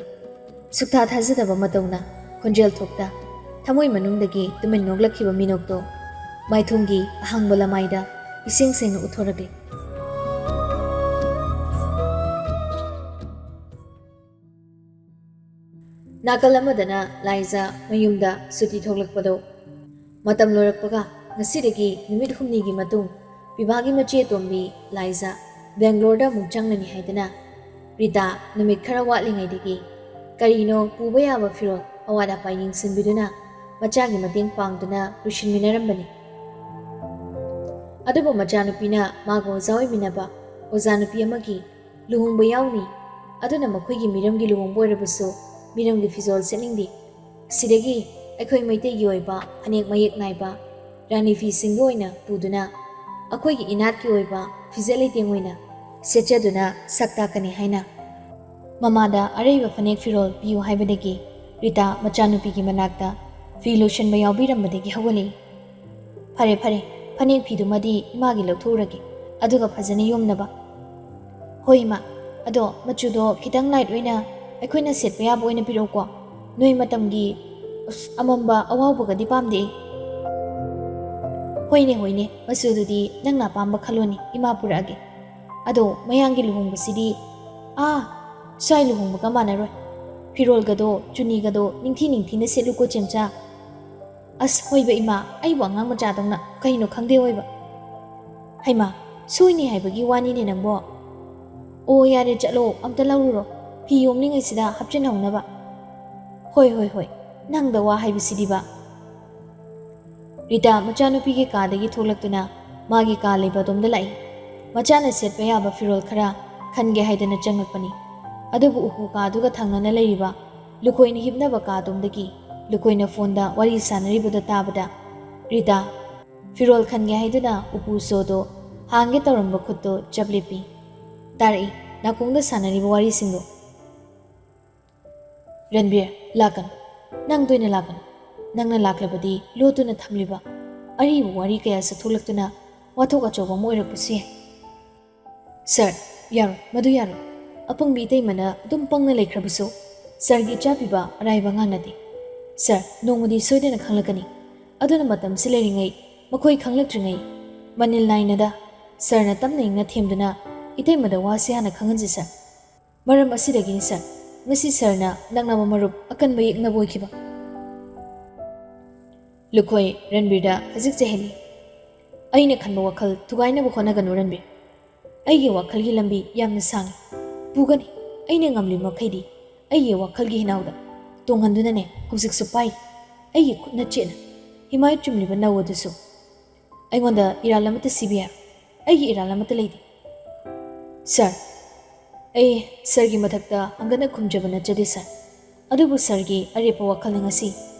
ꯁꯨꯛꯊꯥ ꯊꯥꯖꯗꯕ ꯃꯇꯧꯅ ꯈꯣꯟꯖꯦꯜ ꯊꯣꯛꯇ ꯊꯃꯣꯏ ꯃꯅꯨꯡꯗꯒꯤ ꯇꯨꯃꯤꯟ ꯅꯣꯛꯂꯛꯈꯤꯕ ꯃꯤꯅꯣꯛꯇꯣ ꯃꯥꯏꯊꯣꯡꯒꯤ ꯑꯍꯥꯡꯕ ꯂꯃꯥꯏꯗ ꯏꯁꯦꯡ ꯁꯦꯡꯅ ꯎꯠꯊꯣꯔꯛꯂꯤ꯫ ꯅꯥꯀꯜ ꯑꯃꯗꯅ ꯂꯥꯏꯖꯥ ꯃꯌꯨꯝꯗ ꯁꯨꯇꯤ ꯊꯣꯛꯂꯛꯄꯗꯣ ꯃꯇꯝ ꯂꯣꯏꯔꯛꯄꯒ ꯉꯁꯤꯗꯒꯤ ꯅꯨꯃꯤꯠ ꯍꯨꯝꯅꯤꯒꯤ ꯃꯇꯨꯡ ꯄꯤꯕꯥꯒꯤ ꯃꯆꯦ ꯑꯇꯣꯝꯕꯤ ꯂꯥꯏꯖꯥ ꯕꯦꯡꯒ꯭ꯂꯣꯔꯗ ꯑꯃꯨꯛ ꯆꯪꯂꯅꯤ ꯍꯥꯏꯗꯅ ꯔꯤꯇꯥ ꯅꯨꯃꯤꯠ ꯈꯔ ꯋꯥꯠꯂꯤꯉꯩꯗꯒꯤ ꯀꯔꯤꯅꯣ ꯄꯨꯕ ꯌꯥꯕ ꯐꯤꯔꯣꯜ ꯑꯋꯥꯠ ꯑꯄꯥ ꯌꯦꯡꯁꯤꯟꯕꯤꯗꯨꯅ ꯃꯆꯥꯒꯤ ꯃꯇꯦꯡ ꯄꯥꯡꯗꯨꯅ ꯂꯣꯏꯁꯤꯟꯃꯤꯟꯅꯔꯝꯕꯅꯤ꯫ ꯑꯗꯨꯕꯨ ꯃꯆꯥꯅꯨꯄꯤꯅ ꯃꯥꯒ ꯑꯣꯖꯥ ꯑꯣꯏꯃꯤꯟꯅꯕ ꯑꯣꯖꯥ ꯅꯨꯄꯤ ꯑꯃꯒꯤ ꯂꯨꯍꯣꯡꯕ ꯌꯥꯎꯅꯤ, ꯑꯗꯨꯅ ꯃꯈꯣꯏꯒꯤ ꯃꯤꯔꯝꯒꯤ ꯂꯨꯍꯣꯡꯕ ꯑꯣꯏꯔꯕꯁꯨ ꯃꯤꯔꯝꯒꯤ ꯐꯤꯖꯣꯜ ꯁꯦꯠꯅꯤꯡꯗꯦ꯫ ꯁꯤꯗꯒꯤ ꯑꯩꯈꯣꯏ ꯃꯩꯇꯩꯒꯤ ꯑꯣꯏꯕ ꯐꯅꯦꯛ ꯃꯌꯦꯛ ꯅꯥꯏꯕ ꯔꯥꯅꯤ ꯐꯤꯁꯤꯡꯗꯨ ꯑꯣꯏꯅ ꯄꯨꯗꯨꯅ ꯑꯩꯈꯣꯏꯒꯤ ꯏꯅꯥꯠꯀꯤ ꯑꯣꯏꯕ ꯐꯤꯖꯦꯠ ꯂꯩꯇꯦꯡ ꯑꯣꯏꯅ ꯁꯦꯠꯆꯗꯨꯅ ꯁꯛ ꯇꯥꯛꯀꯅꯤ ꯍꯥꯏꯅ ꯃꯃꯥꯗ ꯑꯔꯩꯕ ꯐꯅꯦꯛ ꯐꯤꯔꯣꯜ ꯄꯤꯌꯨ ꯍꯥꯏꯕꯗꯒꯤ ꯔꯤꯇꯥ ꯃꯆꯥꯅꯨꯄꯤꯒꯤ ꯃꯅꯥꯛꯇ ꯐꯤ ꯂꯣꯏꯁꯤꯟꯕ ꯌꯥꯎꯕꯤꯔꯝꯕꯗꯒꯤ ꯍꯧꯒꯠꯂꯛꯏ꯫ "ꯐꯔꯦ, ꯐꯔꯦ, ꯐꯅꯦꯛ ꯐꯤꯗꯨꯃꯗꯤ ꯏꯃꯥꯒꯤ ꯂꯧꯊꯣꯛꯎꯔꯒꯦ, ꯑꯗꯨꯒ ꯐꯖꯅ ꯌꯣꯝꯅꯕ꯫" "ꯍꯣꯏ, ꯏꯃꯥ, ꯑꯗꯣ ꯃꯆꯨꯗꯣ ꯈꯤꯇꯪ ꯂꯥꯏꯠ ꯑꯣꯏꯅ ꯑꯩꯈꯣꯏꯅ ꯁꯦꯠꯄ ꯌꯥꯕ ꯑꯣꯏꯅ ꯄꯤꯔꯛꯎꯀꯣ꯫ ꯅꯣꯏ ꯃꯇꯝꯒꯤ, ꯑꯁ, ꯑꯃꯝꯕ ꯑꯋꯥꯎꯕꯒꯗꯤ ꯄꯥꯝꯗꯦ ꯑꯩ꯫" "ꯍꯣꯏꯅꯦ, ꯍꯣꯏꯅꯦ, ꯃꯆꯨꯗꯨꯗꯤ ꯅꯪꯅ ꯑꯄꯥꯝꯕ ꯈꯜꯂꯣꯅꯦ, ꯏꯃꯥ ꯄꯨꯔꯛꯑꯒꯦ꯫ ꯑꯗꯣ ꯃꯌꯥꯡꯒꯤ ꯂꯨꯍꯣꯡꯕꯁꯤꯗꯤ, ꯑꯥ, ꯁ꯭ꯋꯥꯏ ꯂꯨꯍꯣꯡꯕꯒ ꯃꯥꯟꯅꯔꯣꯏ꯫ ꯐꯤꯔꯣꯜꯒꯗꯣ, ꯆꯨꯅꯤꯒꯗꯣ ꯅꯤꯡꯊꯤ ꯅꯤꯡꯊꯤꯅ ꯁꯦꯠꯂꯨꯀꯣ, ꯆꯦꯝꯆꯥ꯫" "ꯑꯁ, ꯍꯣꯏꯕ ꯏꯃꯥ, ꯑꯩꯕꯨ ꯑꯉꯥꯡ ꯃꯆꯥꯗꯧꯅ ꯀꯩꯅꯣ ꯈꯪꯗꯦ ꯍꯣꯏꯕ꯫" "ꯍꯩꯃꯥ, ꯁꯣꯏꯅꯤ ꯍꯥꯏꯕꯒꯤ ꯋꯥꯅꯤꯅꯦ ꯅꯪꯕꯣ꯫ ꯑꯣ, ꯌꯥꯔꯦ, ꯆꯠꯂꯣ, ꯑꯝꯇ ꯂꯧꯔꯨꯔꯣ, ꯐꯤ ꯌꯣꯝꯂꯤꯉꯩꯁꯤꯗ ꯍꯥꯞꯆꯤꯟꯍꯧꯅꯕ꯫" "ꯍꯣꯏ, ꯍꯣꯏ, ꯍꯣꯏ, ꯅꯪꯗ ꯋꯥ ꯍꯥꯏꯕꯁꯤꯗꯤꯕ꯫ ꯔꯤꯇꯥ ꯃꯆꯥꯅꯨꯄꯤꯒꯤ ꯀꯥꯗꯒꯤ ꯊꯣꯛꯂꯛꯇꯨꯅ ꯃꯥꯒꯤ ꯀꯥ ꯂꯩꯕ ꯑꯗꯣꯝꯗ ꯂꯥꯛꯏ꯫ ꯃꯆꯥꯅ ꯁꯦꯠꯄ ꯌꯥꯕ ꯐꯤꯔꯣꯜ ꯈꯔ ꯈꯟꯒꯦ ꯍꯥꯏꯗꯅ ꯆꯪꯂꯛꯄꯅꯤ꯫ ꯑꯗꯨꯕꯨ ꯎꯄꯨ ꯀꯥꯗꯨꯒ ꯊꯪꯅꯅ ꯂꯩꯔꯤꯕ ꯂꯨꯈꯣꯏꯅ ꯍꯤꯞꯅꯕ ꯀꯥꯗꯣꯝꯗꯒꯤ ꯂꯨꯈꯣꯏꯅ ꯐꯣꯟꯗ ꯋꯥꯔꯤ ꯁꯥꯟꯅꯔꯤꯕꯗꯨ ꯇꯥꯕꯗ, ꯔꯤꯇꯥ ꯐꯤꯔꯣꯜ ꯈꯟꯒꯦ ꯍꯥꯏꯗꯨꯅ ꯎꯄꯨ ꯁꯣꯗꯣ ꯍꯥꯡꯒꯦ ꯇꯧꯔꯝꯕ ꯈꯨꯠꯇꯣ ꯆꯞ ꯂꯦꯞꯄꯤ꯫ ꯇꯥꯔꯛꯏ ꯅꯥꯀꯣꯡꯗ ꯁꯥꯟꯅꯔꯤꯕ ꯋꯥꯔꯤꯁꯤꯡꯗꯣ꯫ ꯔꯟꯕꯤꯔ, ꯂꯥꯛꯀꯅꯨ꯫ ꯅꯪꯗ ꯑꯣꯏꯅ ꯂꯥꯛꯀꯅꯨ꯫ ꯅꯪꯅ ꯂꯥꯛꯂꯕꯗꯤ ꯂꯣꯠꯇꯨꯅ ꯊꯝꯂꯤꯕ ꯑꯔꯤꯕ ꯋꯥꯔꯤ ꯀꯌꯥꯁꯨ ꯊꯣꯛꯂꯛꯇꯨꯅ ꯋꯥꯊꯣꯛ ꯑꯆꯧꯕ ꯑꯃ ꯑꯣꯏꯔꯛꯄꯁꯨ ꯌꯥꯏ꯫ ꯁꯥꯔ, ꯌꯥꯔꯣꯏ, ꯃꯗꯨ ꯌꯥꯔꯣꯏ꯫ ꯑꯄꯪꯕꯤ ꯏꯇꯩꯃꯅ ꯑꯗꯨꯝ ꯄꯪꯅ ꯂꯩꯈ꯭ꯔꯕꯁꯨ ꯁꯥꯔꯒꯤ ꯏꯆꯥ ꯄꯤꯕ ꯑꯔꯥꯏꯕ ꯑꯉꯥꯡ ꯅꯠꯇꯦ꯫ ꯁꯥꯔ, ꯅꯣꯡꯃꯗꯤ ꯁꯣꯏꯗꯅ ꯈꯪꯂꯛꯀꯅꯤ꯫ ꯑꯗꯨꯅ ꯃꯇꯝꯁꯤ ꯂꯩꯔꯤꯉꯩ, ꯃꯈꯣꯏ ꯈꯪꯂꯛꯇ꯭ꯔꯤꯉꯩ ꯃꯅꯤꯜ ꯅꯥꯏꯅꯗ ꯁꯥꯔꯅ ꯇꯞꯅ ꯏꯪꯅ ꯊꯦꯝꯗꯨꯅ ꯏꯇꯩꯃꯗ ꯋꯥꯁꯤ ꯍꯥꯟꯅ ꯈꯪꯍꯟꯁꯤ ꯁꯥꯔ꯫ ꯃꯔꯝ ꯑꯁꯤꯗꯒꯤꯅꯤ ꯁꯥꯔ, ꯉꯁꯤ ꯁꯥꯔꯅ ꯅꯛꯅꯕ ꯃꯔꯨꯞ ꯑꯀꯟꯕ ꯌꯦꯛꯅꯕ ꯑꯣꯏꯈꯤꯕ꯫ ꯂꯨꯈꯣꯏ ꯔꯟꯕꯤꯔꯗ ꯈꯖꯤꯛ ꯆꯩꯍꯜꯂꯤ꯫ ꯑꯩꯅ ꯈꯟꯕ ꯋꯥꯈꯜ ꯊꯨꯒꯥꯏꯅꯕ ꯍꯣꯠꯅꯒꯅꯨ ꯔꯟꯕꯤꯔ꯫ ꯑꯩꯒꯤ ꯋꯥꯈꯜꯒꯤ ꯂꯝꯕꯤ ꯌꯥꯝꯅ ꯁꯥꯡꯏ꯫ ꯄꯨꯒꯅꯤ, ꯑꯩꯅ ꯉꯝꯂꯤ ꯃꯈꯩꯗꯤ ꯑꯩꯒꯤ ꯋꯥꯈꯜꯒꯤ ꯍꯤꯅꯥꯎꯗ ꯇꯣꯡꯍꯟꯗꯨꯅꯅꯦ ꯍꯧꯖꯤꯛꯁꯨ ꯄꯥꯏꯔꯤ꯫ ꯑꯩꯒꯤ ꯈꯨꯠꯅ ꯆꯦꯠꯅ ꯍꯤꯃꯥꯏ ꯆꯨꯝꯂꯤꯕ ꯅꯧ ꯑꯗꯨꯁꯨ꯫ ꯑꯩꯉꯣꯟꯗ ꯏꯔꯥꯜ ꯑꯃꯠꯇ ꯁꯤꯕ ꯌꯥꯔꯣꯏ꯫ ꯑꯩꯒꯤ ꯏꯔꯥꯜ ꯑꯃꯠꯇ ꯂꯩꯇꯦ꯫ ꯁꯥꯔ, ꯑꯩ ꯁꯥꯔꯒꯤ ꯃꯊꯛꯇ ꯍꯪꯒꯠꯅ ꯈꯨꯝꯖꯕ ꯅꯠꯆꯗꯦ ꯁꯥꯔ꯫ ꯑꯗꯨꯕꯨ ꯁꯥꯔꯒꯤ ꯑꯔꯦꯞꯄ ꯋꯥꯈꯜꯅ ꯉꯁꯤ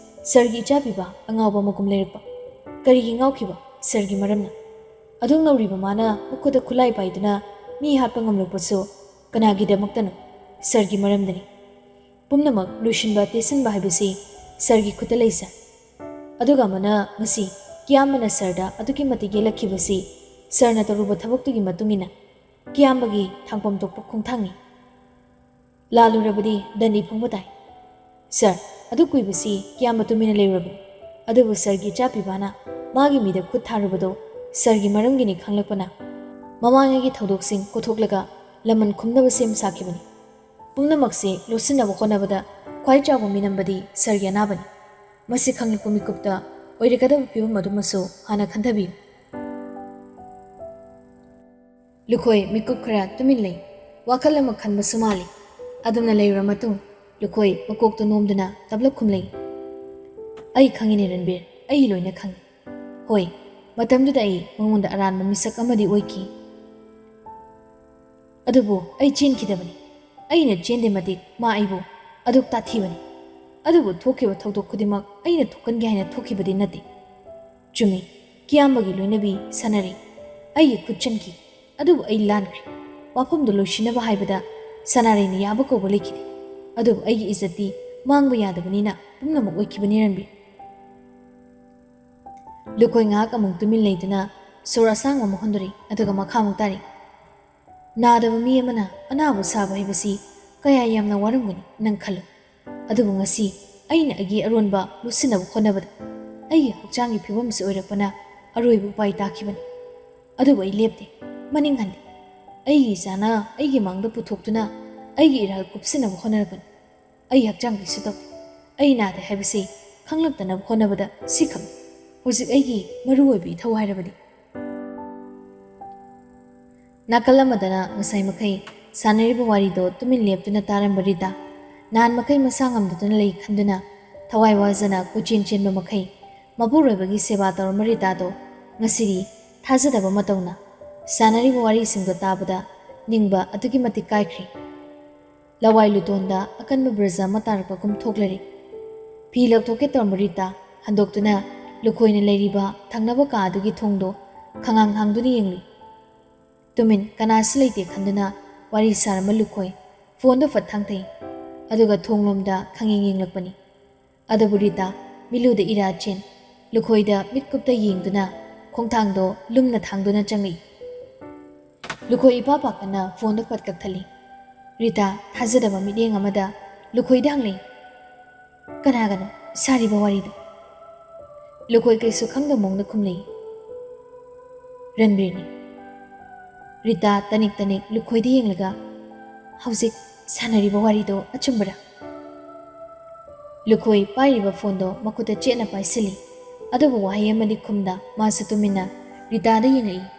ꯁꯥꯔꯒꯤ ꯏꯆꯥ ꯄꯤꯕ ꯑꯉꯥꯎꯕ ꯃꯒꯨꯝ ꯂꯩꯔꯛꯄ꯫ ꯀꯔꯤꯒꯤ ꯉꯥꯎꯈꯤꯕ? ꯁꯥꯔꯒꯤ ꯃꯔꯝꯅ꯫ ꯑꯗꯨꯛ ꯅꯧꯔꯤꯕ ꯃꯥꯅ ꯃꯈꯨꯠꯇ ꯈꯨꯠꯂꯥꯏ ꯄꯥꯏꯗꯨꯅ ꯃꯤ ꯍꯥꯠꯄ ꯉꯝꯂꯛꯄꯁꯨ ꯀꯅꯥꯒꯤꯗꯃꯛꯇꯅꯣ? ꯁꯥꯔꯒꯤ ꯃꯔꯝꯗꯅꯤ꯫ ꯄꯨꯝꯅꯃꯛ ꯂꯣꯏꯁꯤꯟꯕ ꯇꯦꯠꯁꯤꯟꯕ ꯍꯥꯏꯕꯁꯤ ꯁꯥꯔꯒꯤ ꯈꯨꯠꯇ ꯂꯩ ꯁꯥꯔ꯫ ꯑꯗꯨꯒ ꯑꯃꯅ ꯉꯁꯤ ꯀꯤꯌꯥꯝꯕꯅ ꯁꯥꯔꯗ ꯑꯗꯨꯛꯀꯤ ꯃꯇꯤꯛ ꯌꯦꯠꯂꯛꯈꯤꯕꯁꯤ ꯁꯥꯔꯅ ꯇꯧꯔꯨꯕ ꯊꯕꯛꯇꯨꯒꯤ ꯃꯇꯨꯡ ꯏꯟꯅ ꯀꯤꯌꯥꯝꯕꯒꯤ ꯊꯥꯡꯐꯝ ꯊꯣꯛꯄ ꯈꯣꯡꯊꯥꯡꯅꯤ꯫ ꯂꯥꯜꯂꯨꯔꯕꯗꯤ ꯗꯟꯗꯤ ꯐꯪꯕ ꯇꯥꯏ꯫ ꯁꯥꯔ, ꯑꯗꯨꯛ ꯀꯨꯏꯕꯁꯤ ꯀꯤꯌꯥꯝꯕ ꯇꯨꯃꯤꯟꯅ ꯂꯩꯔꯨꯔꯕꯅꯤ꯫ ꯑꯗꯨꯕꯨ ꯁꯥꯔꯒꯤ ꯏꯆꯥ ꯄꯤꯕꯥꯅ ꯃꯥꯒꯤ ꯃꯤꯗ ꯈꯨꯠ ꯊꯥꯔꯨꯕꯗꯣ ꯁꯥꯔꯒꯤ ꯃꯔꯝꯒꯤꯅꯤ ꯈꯪꯂꯛꯄꯅ ꯃꯃꯥꯡꯉꯩꯒꯤ ꯊꯧꯗꯣꯛꯁꯤꯡ ꯀꯣꯊꯣꯛꯂꯒ ꯂꯃꯟ ꯈꯨꯝꯅꯕ ꯁꯦꯝ ꯁꯥꯈꯤꯕꯅꯤ꯫ ꯄꯨꯝꯅꯃꯛꯁꯤ ꯂꯣꯠꯁꯤꯟꯅꯕ ꯍꯣꯠꯅꯕꯗ ꯈ꯭ꯋꯥꯏ ꯆꯥꯎꯕ ꯃꯤꯅꯝꯕꯗꯤ ꯁꯥꯔꯒꯤ ꯑꯅꯥꯕꯅꯤ꯫ ꯃꯁꯤ ꯈꯪꯂꯛꯄ ꯃꯤꯀꯨꯞꯇ ꯑꯣꯏꯔꯛꯀꯗꯕ ꯐꯤꯕꯝ ꯑꯗꯨꯃꯁꯨ ꯍꯥꯟꯅ ꯈꯟꯊꯕꯤꯌꯨ꯫ ꯂꯨꯈꯣꯏ ꯃꯤꯀꯨꯞ ꯈꯔ ꯇꯨꯃꯤꯟ ꯂꯩ꯫ ꯋꯥꯈꯜ ꯑꯃ ꯈꯟꯕꯁꯨ ꯃꯥꯜꯂꯤ꯫ ꯑꯗꯨꯝꯅ ꯂꯩꯔꯨꯔ ꯃꯇꯨꯡ ꯂꯨꯈꯣꯏ ꯃꯀꯣꯛꯇꯨ ꯅꯣꯝꯗꯨꯅ ꯇꯞꯂꯞ ꯈꯨꯝꯂꯩ꯫ "ꯑꯩ ꯈꯪꯉꯤꯅꯦ ꯔꯟꯕꯤꯔ, ꯑꯩ ꯂꯣꯏꯅ ꯈꯪꯉꯤ꯫ ꯍꯣꯏ, ꯃꯇꯝꯗꯨꯗ ꯑꯩ ꯃꯉꯣꯟꯗ ꯑꯔꯥꯟꯕ ꯃꯤꯁꯛ ꯑꯃꯗꯤ ꯑꯣꯏꯈꯤ꯫ ꯑꯗꯨꯕꯨ ꯑꯩ ꯆꯦꯟꯈꯤꯗꯕꯅꯤ꯫ ꯑꯩꯅ ꯆꯦꯟꯗꯦ ꯃꯇꯤꯛ ꯃꯥ ꯑꯩꯕꯨ ꯑꯗꯨꯛ ꯇꯥꯊꯤꯕꯅꯤ꯫ ꯑꯗꯨꯕꯨ ꯊꯣꯛꯈꯤꯕ ꯊꯧꯗꯣꯛ ꯈꯨꯗꯤꯡꯃꯛ ꯑꯩꯅ ꯊꯣꯛꯍꯟꯒꯦ ꯍꯥꯏꯅ ꯊꯣꯛꯈꯤꯕꯗꯤ ꯅꯠꯇꯦ꯫ ꯆꯨꯝꯃꯤ, ꯀꯤꯌꯥꯝꯕꯒꯤ ꯂꯣꯏꯅꯕꯤ ꯁꯥꯟꯅꯔꯩ, ꯑꯩꯒꯤ ꯈꯨꯠ ꯆꯟꯈꯤ꯫ ꯑꯗꯨꯕꯨ ꯑꯩ ꯂꯥꯟꯈ꯭ꯔꯦ꯫ ꯋꯥꯐꯝꯗꯨ ꯂꯣꯏꯁꯤꯟꯅꯕ ꯍꯥꯏꯕꯗ ꯁꯥꯟꯅꯔꯩꯅ ꯌꯥꯕ ꯀꯧꯕ ꯂꯩꯈꯤꯗꯦ꯫ ꯑꯗꯨꯕꯨ ꯑꯩꯒꯤ ꯏꯖꯠꯇꯤ ꯃꯥꯡꯕ ꯌꯥꯗꯕꯅꯤꯅ ꯄꯨꯝꯅꯃꯛ ꯑꯣꯏꯈꯤꯕꯅꯤ ꯔꯟꯕꯤꯔ꯫" ꯂꯨꯀꯣꯏ ꯉꯥꯏꯍꯥꯛ ꯑꯃꯨꯛ ꯇꯨꯃꯤꯟ ꯂꯩꯗꯨꯅ ꯁꯣꯔ ꯑꯁꯥꯡꯕ ꯑꯃ ꯍꯣꯟꯗꯣꯔꯛꯏ, ꯑꯗꯨꯒ ꯃꯈꯥ ꯑꯃꯨꯛ ꯇꯥꯔꯤ꯫ "ꯅꯥꯗꯕ ꯃꯤ ꯑꯃꯅ ꯑꯅꯥꯕ ꯁꯥꯕ ꯍꯥꯏꯕꯁꯤ ꯀꯌꯥ ꯌꯥꯝꯅ ꯋꯥꯔꯝꯒꯅꯤ ꯅꯪ ꯈꯜꯂꯨ꯫ ꯑꯗꯨꯕꯨ ꯉꯁꯤ ꯑꯩꯅ ꯑꯩꯒꯤ ꯑꯔꯣꯟꯕ ꯂꯨꯁꯤꯟꯅꯕ ꯍꯣꯠꯅꯕꯗ ꯑꯩꯒꯤ ꯍꯛꯆꯥꯡꯒꯤ ꯐꯤꯕꯝꯁꯤ ꯑꯣꯏꯔꯛꯄꯅ ꯑꯔꯣꯏꯕ ꯎꯄꯥꯏ ꯇꯥꯈꯤꯕꯅꯤ꯫ ꯑꯗꯨꯕꯨ ꯑꯩ ꯂꯦꯞꯇꯦ, ꯃꯅꯤꯡ ꯍꯟꯗꯦ꯫ ꯑꯩꯒꯤ ꯏꯆꯥꯅ ꯑꯩꯒꯤ ꯃꯥꯡꯗ ꯄꯨꯊꯣꯛꯇꯨꯅ ꯑꯩꯒꯤ ꯏꯔꯥꯜ ꯀꯨꯞꯁꯤꯟꯅꯕ ꯍꯣꯠꯅꯔꯛꯄꯅꯤ꯫ ꯑꯩ ꯍꯛꯆꯥꯡ ꯀꯩꯁꯨ ꯇꯧꯗꯦ꯫ ꯑꯩ ꯅꯥꯗꯦ ꯍꯥꯏꯕꯁꯤ ꯈꯪꯂꯛꯇꯅꯕ ꯍꯣꯠꯅꯕꯗ ꯁꯤꯈꯛꯅꯤ ꯍꯧꯖꯤꯛ ꯑꯩꯒꯤ ꯃꯔꯨ ꯑꯣꯏꯕ ꯏꯊꯧ ꯍꯥꯏꯔꯕꯗꯤ꯫" ꯅꯥꯀꯜ ꯑꯃꯗꯅ ꯉꯁꯥꯏ ꯃꯈꯩ ꯁꯥꯟꯅꯔꯤꯕ ꯋꯥꯔꯤꯗꯣ ꯇꯨꯃꯤꯟ ꯂꯦꯞꯇꯨꯅ ꯇꯥꯔꯝꯕ ꯔꯤꯇꯥ, ꯅꯍꯥꯟ ꯃꯈꯩ ꯃꯁꯥ ꯉꯝꯗꯗꯨꯅ ꯂꯩ ꯈꯟꯗꯨꯅ ꯊꯋꯥꯏ ꯋꯥꯖꯅ ꯀꯣꯏꯆꯦꯟ ꯆꯦꯟꯕ ꯃꯈꯩ ꯃꯄꯨꯔꯣꯏꯕꯒꯤ ꯁꯦꯕꯥ ꯇꯧꯔꯝꯕ ꯔꯤꯇꯥꯗꯣ ꯉꯁꯤꯗꯤ ꯊꯥꯖꯗꯕ ꯃꯇꯧꯅ ꯁꯥꯟꯅꯔꯤꯕ ꯋꯥꯔꯤꯁꯤꯡꯗꯣ ꯇꯥꯕꯗ ꯅꯤꯡꯕ ꯑꯗꯨꯛꯀꯤ ꯃꯇꯤꯛ ꯀꯥꯏꯈ꯭ꯔꯦ꯫ ꯂꯋꯥꯏ ꯂꯨꯇꯣꯟꯗ ꯑꯀꯟꯕ ꯕ꯭ꯔꯖ ꯑꯃ ꯇꯥꯔꯛꯄꯒꯨꯝ ꯊꯣꯛꯂꯔꯦ꯫ ꯐꯤ ꯂꯧꯊꯣꯛꯀꯦ ꯇꯧꯔꯝꯕ ꯔꯤꯇꯥ ꯍꯟꯗꯣꯛꯇꯨꯅ ꯂꯨꯈꯣꯏꯅ ꯂꯩꯔꯤꯕ ꯊꯪꯅꯕ ꯀꯥ ꯑꯗꯨꯒꯤ ꯊꯣꯡꯗꯣ ꯈꯉꯥꯡ ꯍꯥꯡꯗꯨꯅ ꯌꯦꯡꯂꯨꯏ꯫ ꯇꯨꯃꯤꯟ ꯀꯅꯥꯁꯨ ꯂꯩꯇꯦ ꯈꯟꯗꯨꯅ ꯋꯥꯔꯤ ꯁꯥꯔꯝꯕ ꯂꯨꯈꯣꯏ ꯐꯣꯟꯗꯣ ꯐꯠ ꯊꯥꯡꯊꯩ꯫ ꯑꯗꯨꯒ ꯊꯣꯡꯂꯣꯝꯗ ꯈꯪꯌꯦꯡ ꯌꯦꯡꯂꯛꯄꯅꯤ꯫ ꯑꯗꯨꯕꯨ ꯔꯤꯇꯥ ꯃꯤꯂꯨꯗ ꯏꯔꯥ ꯆꯦꯟ ꯂꯨꯈꯣꯏꯗ ꯃꯤꯠꯀꯨꯞꯇ ꯌꯦꯡꯗꯨꯅ ꯈꯣꯡꯊꯥꯡꯗꯣ ꯂꯨꯝꯅ ꯊꯥꯡꯗꯨꯅ ꯆꯪꯂꯛꯏ꯫ ꯂꯨꯈꯣꯏ ꯏꯄꯥ ꯄꯥꯈꯠꯅ ꯐꯣꯟꯗꯣ ꯐꯠ ꯀꯛꯊꯠꯂꯤ꯫ ꯔꯤꯇꯥ ꯊꯥꯖꯗꯕ ꯃꯤꯠꯌꯦꯡ ꯑꯃꯗ ꯂꯨꯈꯣꯏꯗ ꯍꯪꯂꯛꯏ, "ꯀꯅꯥꯒꯅꯣ ꯁꯥꯔꯤꯕ ꯋꯥꯔꯤꯗꯣ?" ꯂꯨꯈꯣꯏ ꯀꯩꯁꯨ ꯈꯪꯗꯕ ꯃꯑꯣꯡꯗ ꯈꯨꯝꯂꯛꯏ, "ꯔꯟꯕꯤꯔꯅꯤ꯫" ꯔꯤꯇꯥ ꯇꯅꯤꯛ ꯇꯅꯤꯛ ꯂꯨꯈꯣꯏꯗ ꯌꯦꯡꯂꯒ, "ꯍꯧꯖꯤꯛ ꯁꯥꯟꯅꯔꯤꯕ ꯋꯥꯔꯤꯗꯣ ꯑꯆꯨꯝꯕꯔꯥ?" ꯂꯨꯈꯣꯏ ꯄꯥꯏꯔꯤꯕ ꯐꯣꯟꯗꯣ ꯃꯈꯨꯠꯇ ꯆꯦꯠꯅ ꯄꯥꯏꯁꯤꯜꯂꯤ꯫ ꯑꯗꯨꯕꯨ ꯋꯥꯍꯩ ꯑꯃꯗꯤ ꯈꯨꯝꯗ ꯃꯥꯁꯨ ꯇꯨꯃꯤꯟꯅ ꯔꯤꯇꯥꯗ ꯌꯦꯡꯂꯛꯏ꯫